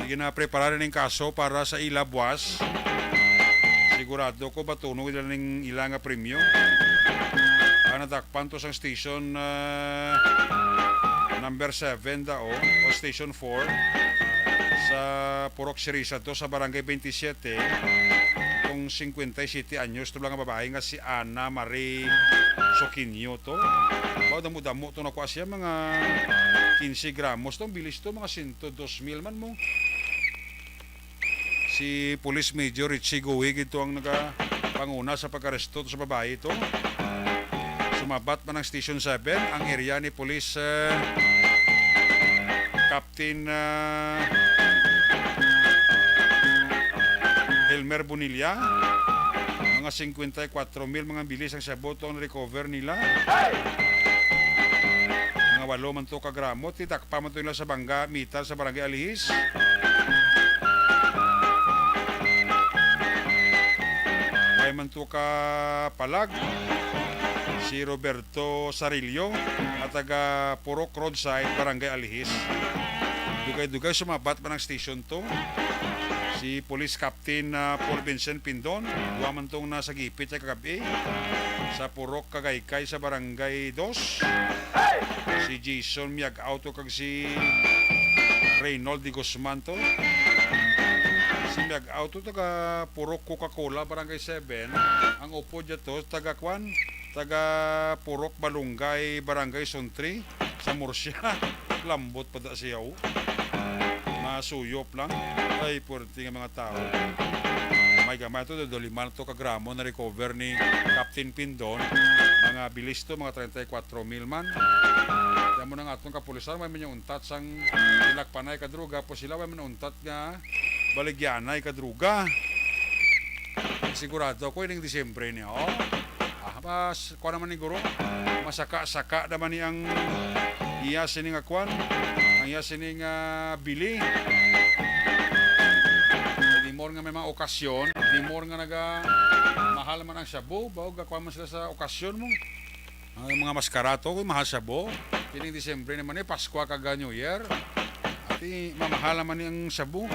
Ginaprepara na ning kaso para sa ila buwas. Sigurado ko batunon nila ning ila nga premyo. Ang nadakpan to sang station, ah, number seven daw o station four sa Purok Sirisa to sa Barangay twenty-seven, tong cincuenta y siete anyos to lang nga babae nga si Ana Marie Soquinho to. Ba, damo-damo to nakuha siya, mga quince gramos to. Ang bilis to, mga sento dos mil man mo. Si Police Major Richie Guig ito ang nagapanguna sa pag-aresto sa babae ito. Sumabat man ang Station seven, ang area ni Police, eh, Captain, eh, Elmer Bonilla. Mga cincuenta y cuatro mil mga bilis ang shabu to ang recover nila. Mga walo man to ka gramo, tidakpan man to nila sa bangga, meter sa Barangay Alihis. Way man to ka palag, si Roberto Sarillo, nga taga Purok Roadside, Barangay Alihis. Dugay-dugay sumabat man ang station to. Si Police Captain, ah, Paul Vincent Pindon, duha man tong nasagipit sa kagab-i sa Purok Kagaykay sa Barangay Dos. Si Jason Miag-Auto kag si Reynold de Guzman to. Si Miag-Auto taga Purok Coca-Cola, Barangay Seven. Ang upod niya to, taga kwan, taga Purok Balunggay, Barangay Suntri, sa Murcia. Lambot pa da siya, oh. Masuyop lang. Ay, puwerte nga mga tao. Gamay-gamay to, do lima to ka gramo na recover ni Captain Pindon. Mga bilis to, mga treinta y cuatro mil man. Kaya mo na nga atong kapulisan, may man yung untat sang pinakpanay ka droga, po sila may man untat nga baligyanay ka droga. Sigurado ako, ining Disyembre niya, oh. Ah, mas, kuha naman ni Guro, masaka-saka naman ni ang iya sini nga kuan, ang iya sini nga bili. Eh, di more nga may mga okasyon, di more nga naga mahal man ang shabu, baog gakuha man sila sa okasyon mo. Ang mga maskara to, kung mahal shabu. Kining Disyembre naman ni Paskwa kag, ah, New Year. Ati, mamahal naman ni ang shabu.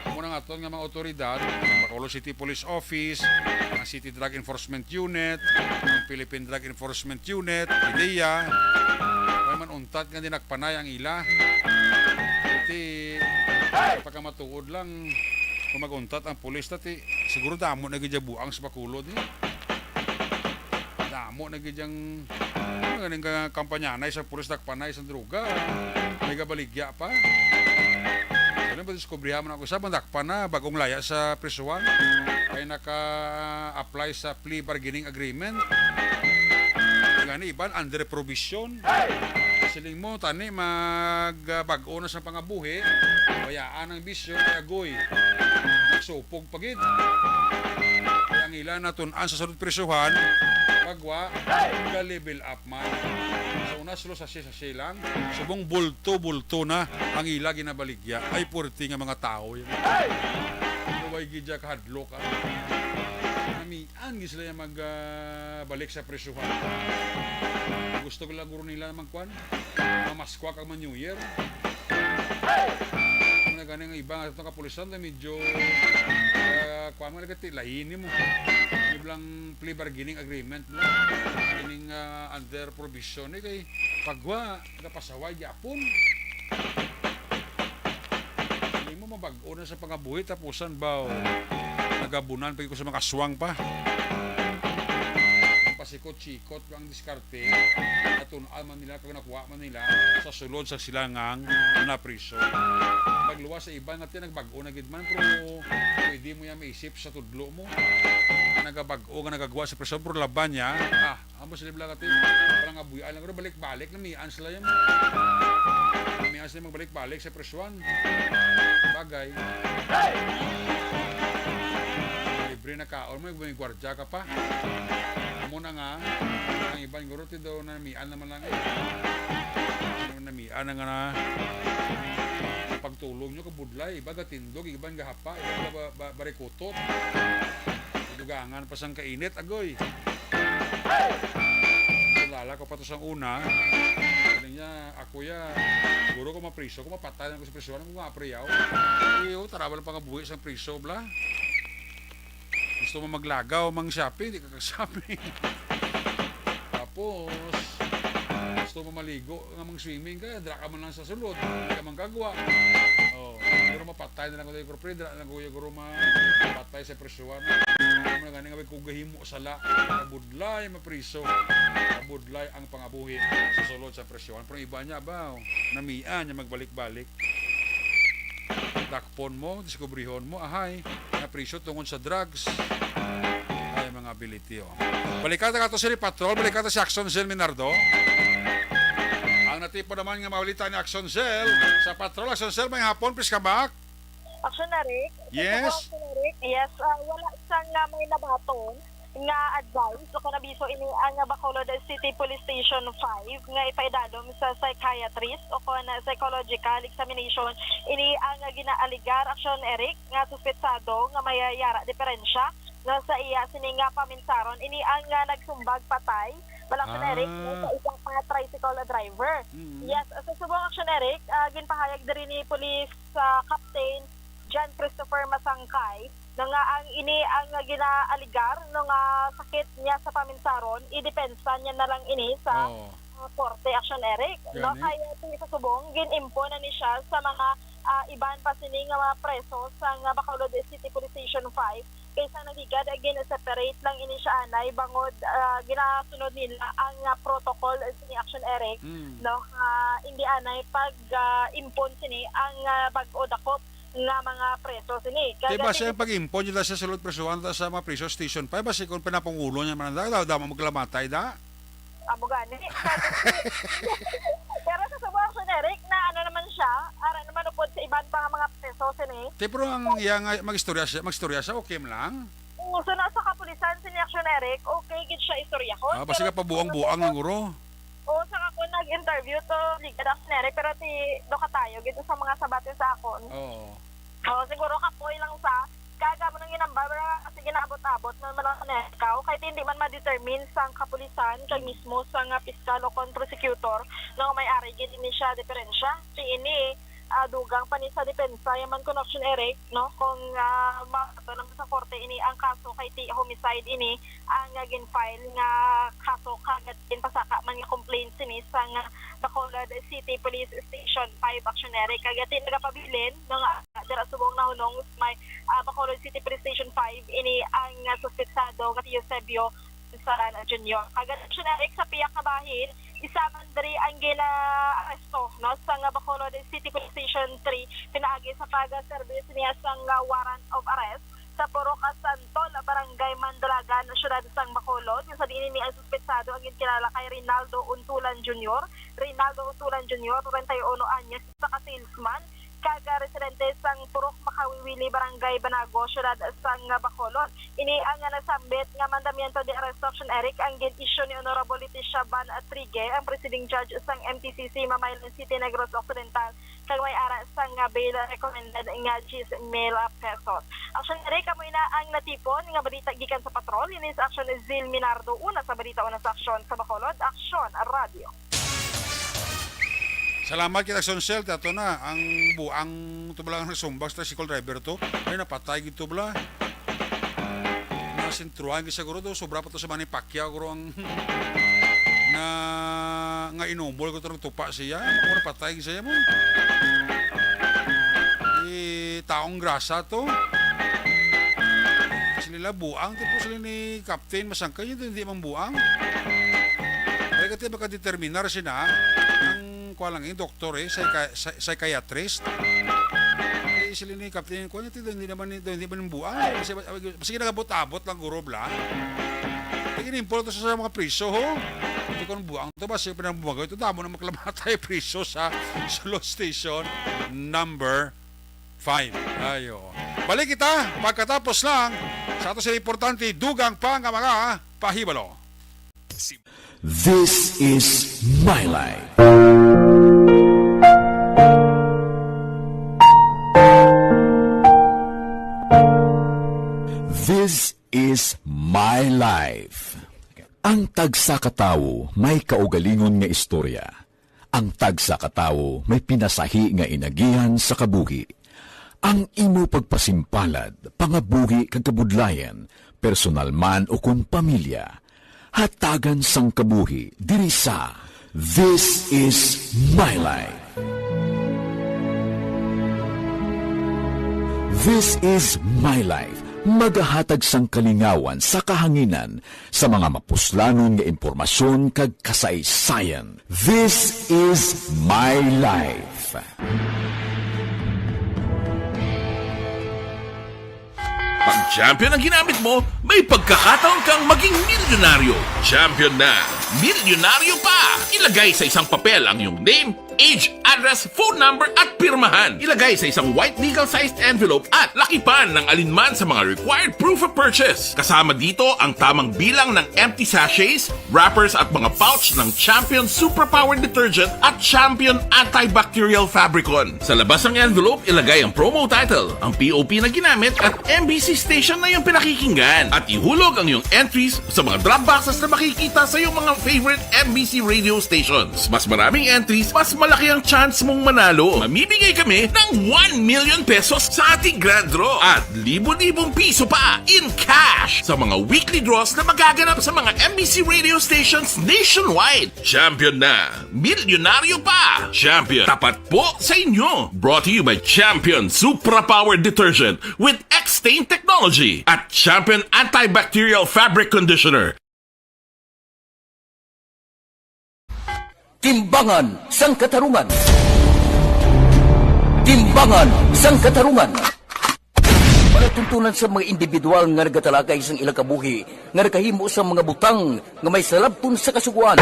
Amo na nga aton nga mga otoridad, ang Bacolod City Police Office, ang City Drug Enforcement Unit, ang Philippine Drug Enforcement Unit, PDEA, may man untat nga dinakpanay ang ila. Iti, pagkamatuod lang, kung mag-untat ang pulis, tati, siguro damo na gid ang buang sa Bacolod, eh. Damo na gid ang, ano, ganing ka-, kampanyanay sa pulis, dakpanay sa droga. May gabaligya pa. Ano ba, diskubrihan mo na ako isa, mandakpan na, bagong laya sa prisuhan. Kay naka-apply sa plea bargaining agreement. Gani, iban, under probation. Siling mo, tani, mag, ah, bag-o na sa pangabuhi. Bayaan ang bisyo, kay agoy. Nagsupog pa gid. Kay ang ila natun-an sa sulod prisuhan, pagwa, ga-level up man. Sa una, silo sachet-sachet lang. Subong bulto-bulto na ang ila ginabaligya. Ay, puwerte nga mga tawo yan. Pero way gid ya kahadlok, ah. Namian gid sila yung mag, ah, balik sa prisuhan. Gusto ko lang guro nila magkuan. Mamaskwa kag ma-New Year. Ano na gani ang iba nga itong kapulisan na medyo, ah, kuwan mo, nagkatilayin mo. May blang plea bargaining agreement mo. Kining, ah, under probation, eh, kay pagwa, nagapasaway gyapon. Hindi mo mabag-o na sa pangabuhi, tapusan ba, oh, nagabunan pa ko sa mga aswang pa. Pasikot-sikot ang diskarte, natun-an man nila kag nakuha man nila sa sulod sa sila nga napriso. Magluwas sa iban nga ti nagbag-o na gid man, pero pwede mo yan maisip sa tudlo mo. Nagabag-o nga nagagwa sa prison, pero laban niya, ah, amo sila bala kati, parang abuyan lang, pero balik-balik, namian sila yan. Namian sila magbalik-balik sa prisuan. Bagay. Libre na kaon mo, may gwardiya ka pa. Amo na nga, ang iban guro, ti daw namian naman lang, eh. Namian na nga na pagtulog nyo, kabudlay, iba gatindog, iban gahapa, iba ba, ba, barikutot. Dugangan pa sang kainit, agoy. Kilala ko pa to sang una. Sabi niya, ako ya, siguro ko mapriso, ko mapatay lang ko sa prisuan, kung mapriyaw. Iyo, tarabal ang pangabuhi sang priso, bla. Gusto mo maglagaw, mang shopping, di ka kag-shopping. Tapos, gusto mo maligo nga mang swimming ka, dira ka man lang sa sulod, di ka man kagwa. Oh, pero mapatay na lang ko dito, pero pre, dira na lang ko, guro, mapatay sa prisuan. Ano na gani nga, kung gahimo sala, kabudlay mapriso, kabudlay ang pangabuhi sa sulod sa prisuan. Pero iba niya ba, oh, namian niya magbalik-balik. Dakpon mo, diskubrihon mo, ahay, napriso tungod sa drugs. Ay, mga bilityo. Balikan ta kato si Patrol, balikan ta si Action Cell Minardo. Ang natipon naman nga mabalita ni Action Cell sa Patrol. Action Cell, may hapon, please come back. Action Eric. Yes. Action Eric. Yes, ah, wala sang, ah, may nabaton nga advice o kanabiso ini ang Bacolod City Police Station five nga ipaidalom sa psychiatrist o kon psychological examination ini ang ginaaligar, Action Eric, nga suspetsado nga may yara diferensya nga sa iya sini nga paminsaron ini ang, ah, nagsumbag patay, bala, Action Eric, no, sa isa ka tricycle driver. Mm. Yes, sa subong, Action Eric, ah, ginpahayag diri ni Police, ah, Captain John Christopher Masangkay, no, nga ang ini ang ginaaligar, no, nga sakit niya sa paminsaron, idepensa niya na lang ini sa, Oo. ah, korte, Action Eric, no? Gani. Kaya ti sa subong, gin-impon na ni siya sa mga, ah, iban pa sini nga mga preso sa nga Bacolod City Police Station five, kay sa nagligad, ah, gin-separate lang ini siya anay bangod, ah, ginasunod nila ang, ah, protocol sini, Action Eric, Mm. no? Ah, hindi anay pag, ah, impon sini ang, ah, bag-o dakop nga mga preso sini. Kay basi ang pag-impon nila sa sulod presuhan ta sa mga preso station five, basi kung pinapangulo niya man, da, da, da, maglamatay, da? Amo gani. Pero sa subong, Action Eric, na ano naman siya, ara naman upod sa iban pa nga mga preso sini. Te, pero ang iya nga mag-istorya siya, mag-istorya siya, okay man lang? Oo, so nasa kapulisan sini, Action Eric, okay gid siya istoryahon. Ah, basi pero ka pabuang-buang lang, guro. Oo, sa ako nag-interview to, Liga Dictionary, pero ti, do ka tayo, gito sa mga sabatin sa akon. Oo. Oo, siguro kapoy lang sa, Kag amo nang ginambal, wala kasi ginaabot-abot man, man ang nakaw, kay hindi man ma-determine sang kapulisan kag mismo sang, ah, piskal o kon prosecutor nga may ari gid ini siya diferensya. Si ini, ah, dugang pa ni sa depensa, yaman kon Action Eric, no? Kung, ah, mato naman sa korte ini ang kaso kay ti homicide ini ang, ah, gin-file nga kaso kag ginpasaka man nga complaint sini sang, ah, Bacolod City Police Station five Action Eric. Kag ti nagapabilin no nga dira subong nahunong may, ah, Bacolod City Police Station five ini ang, ah, suspetsado nga si Eusebio Saran Junior. Kag additional sa pihak nga bahin, isa man diri ang gina-aresto, no, sa nga Bacolod City Police Station three, pinaagi sa pag-serbis niya sa nga warrant of arrest sa Purok Santol, Barangay Mandalagan, Siyudad sang Bacolod. Sa diin ini ang suspetsado ang ginkilala kay Rinaldo Untulan Junior. Rinaldo Untulan Junior, treinta y uno anyos, sa ka-salesman, kag, ah, residente sang Purok Makawiwili, Barangay Banago, Siyudad sang, ah, Bacolod. Ini ang, ah, nasambit nga mandamiento de arresto, Action Eric, ang gin-issue ni Honorable Leticia Van Trigue, ang presiding judge sang M T C C Mamaylon City, Negros Occidental, kag may ara sang, ah, bail recommended nga diyes mil pesos. Action Eric, amo ina ang natipon nga balita gikan sa patrol. Ini sa Action Zil Minardo, una sa balita, una sa aksyon sa Bacolod, Aksyon Radio. Salamat kita, Action Cell. Ato na ang buang to bala nga nagsumbag sa tricycle driver to. Ay, napatay gid to bala. Nasentruhan gid siguro to, sobra pa to sa Manny Pacquiao, guro ang na nga inumol ko to, nagtupa siya. Ako, napatay gid siya mo. Eh, taong grasa to. Sila buang, tipo sila ni Captain Masangkay, hindi man buang. Kaya kasi makadeterminar siya na ang kuha lang yung doktor eh, psychi- psy- psychiatrist. Eh, sila ni Captain, kuha niya, hindi naman, hindi man buang. Kasi, kasi nagabot-abot lang guro bla. Lagi ni to sa mga priso, ho. Hindi ko buang to ba? Siya pinang bumago. Ito damo na maklamatay priso sa Solo Station number five. Ayo. Balik kita pagkatapos lang sa ato sa importante, dugang pa nga mga pahibalo. This is my life. This is my life. Ang tagsa ka tawo may kaugalingon nga istorya. Ang tagsa ka tawo may pinasahi nga inagihan sa kabuhi. Ang imo pagpasimpalad, pangabuhi kag kabudlayan, personal man o kon pamilya, hatagan sang kabuhi diri sa This Is My Life. This Is My Life, magahatag sang kalingawan sa kahanginan sa mga mapuslanon nga impormasyon kag kasaysayan. This is my life. Pag champion ang ginamit mo, may pagkakataon kang maging milyonaryo. Champion na, milyonaryo pa! Ilagay sa isang papel ang iyong name, age, address, phone number, at pirmahan. Ilagay sa isang white legal-sized envelope at lakipan ng alinman sa mga required proof of purchase. Kasama dito ang tamang bilang ng empty sachets, wrappers at mga pouch ng Champion Superpower Detergent at Champion Antibacterial Fabricon. Sa labas ng envelope, ilagay ang promo title, ang P O P na ginamit at M B C station na iyong pinakikinggan. At ihulog ang iyong entries sa mga drop boxes na makikita sa iyong mga favorite M B C radio stations. Mas maraming entries, mas malaki ang chance mong manalo. Mamimigay kami ng one million pesos sa ating grand draw at libo-libong piso pa in cash sa mga weekly draws na magaganap sa mga M B C radio stations nationwide. Champion na! Milyonaryo pa! Champion, tapat po sa inyo! Brought to you by Champion Supra Power Detergent with X-Stain Technology at Champion Antibacterial Fabric Conditioner. Timbangan sang Katarungan. Timbangan sang Katarungan. Palatuntunan sa mga individual nga nagatalakay sang ilang kabuhi nga nakahimo sang mga butang nga may salabton sa kasugoan.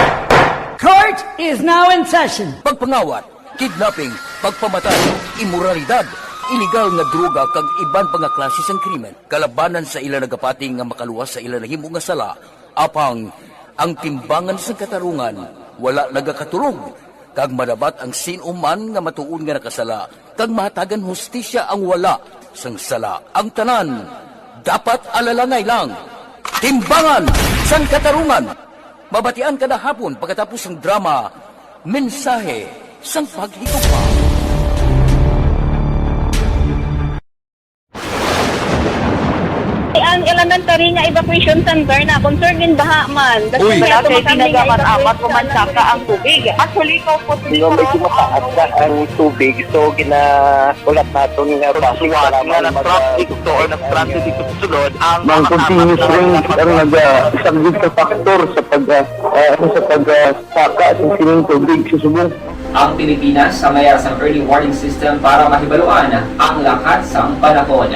Court is now in session. Pagpangawat, kidnapping, pagpamatay, imoralidad, iligal nga droga kag iban pa nga klase sang krimen kalabanan sa ila nagapati nga makaluwas sa ila nahimo nga sala. Apang ang timbangan sang katarungan wala nagakatulog, kag madabat ang sin-o man nga matuod nga nakasala, kag mahatagan hustisya ang wala Sang sala ang tanan, dapat alalangay lang. Timbangan sang katarungan. Mabatian kada hapon pagkatapos sang drama, Mensahe sang Paghigugma. Ang elementary nga evacuation center na concerned in baha man. Uy. Wala kay ginagamat-amat, umansaka ang tubig. Actually, ikaw po, Hindi, medyo mataas na ang tubig. So, gina-, ulat naton nga base nga para na mag-, traffic to or nag-transit dito sa sulod ang Ang mga continuous kasama rain ang naga-, isang big factor sa pag, ah, ah, sa pag, ah, saka sa sining tubig sa subong. Ang Pilipinas sa mayar sang early warning system para mahibaluan ang lakat sang panahon.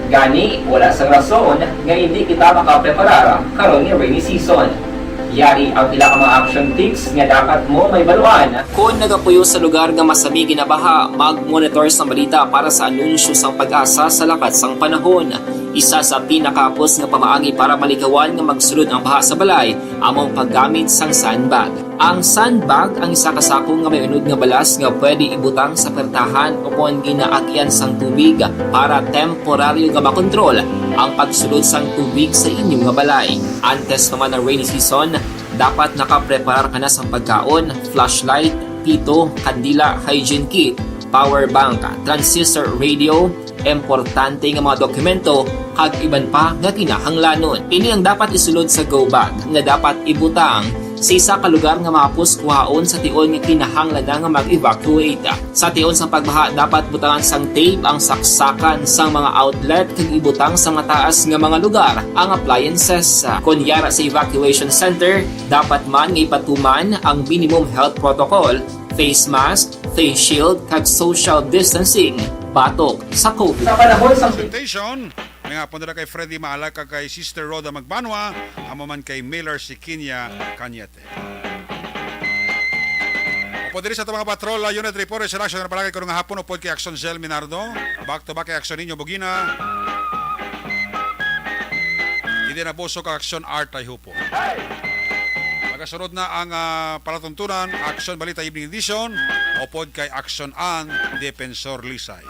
Gani, wala sang rason nga hindi kita makapreparar karon nga rainy season. Yari ang pila ka mga action tips nga dapat mo mahibaluan. Kon nagapuyo sa lugar nga masami ginabaha, mag-monitor sang balita para sa anunsyo sang PAGASA sa lakat sang panahon. Isa sa pinakahapos nga pamaagi para malikawan nga magsulod ang baha sa balay amo ang paggamit sang sandbag. Ang sandbag ang isa ka sako nga may unod nga balas nga pwede ibutang sa pertahan o kon ginaagyan sang tubig para temporaryo nga makontrol ang pagsulod sang tubig sa inyo nga balay. Antes pa man ang rainy season, dapat nakapreparar ka na sang pagkaon, flashlight, pito, kandila, hygiene kit, power bank, transistor radio, importante nga mga dokumento, kag iban pa nga kinahanglanon. Ini ang dapat isulod sa go bag nga dapat ibutang sa isa ka lugar nga mahapos kuhaon sa tion nga kinahanglan na nga mag-evacuate. Sa tion sang pagbaha, dapat butangan sang tape ang saksakan sang mga outlet kag ibutang sa mataas nga mga lugar ang appliances. Kon yara sa evacuation center, dapat man nga ipatuman ang minimum health protocol, face mask, face shield, kag social distancing batok sa COVID. Sa panahon sa Presentation, may nga pundra kay Freddy Maala kag kay Sister Rhoda Magbanwa, amo man kay Miller Sikinya Cañete. Upod diri sa ato mga patrol, ah, unit report, sa action nga palagi ko nga hapon, upod kay Action Zell Minardo, back to back kay Action Ninyo Bugina, hindi na busog kag Action Art ay hupo. Magasunod na ang, ah, palatuntunan, Action Balita Evening Edition, upod kay Action An Defensor Lisay.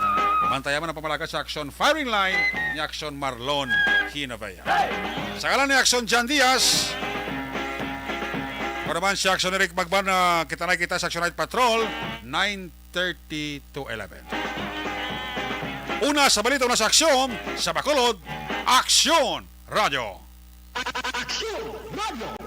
Mantayaman ang pamalakat sa Action Firing Line ni Action Marlon Hinavea. Sa ngalan ni Action Jan Diaz, ako naman si Action Eric Magban, ah, kita na kita sa Action Night Patrol, nine thirty to eleven. Una sa balita, una sa aksyon, sa Bacolod, Aksyon Radyo. Aksyon Radyo.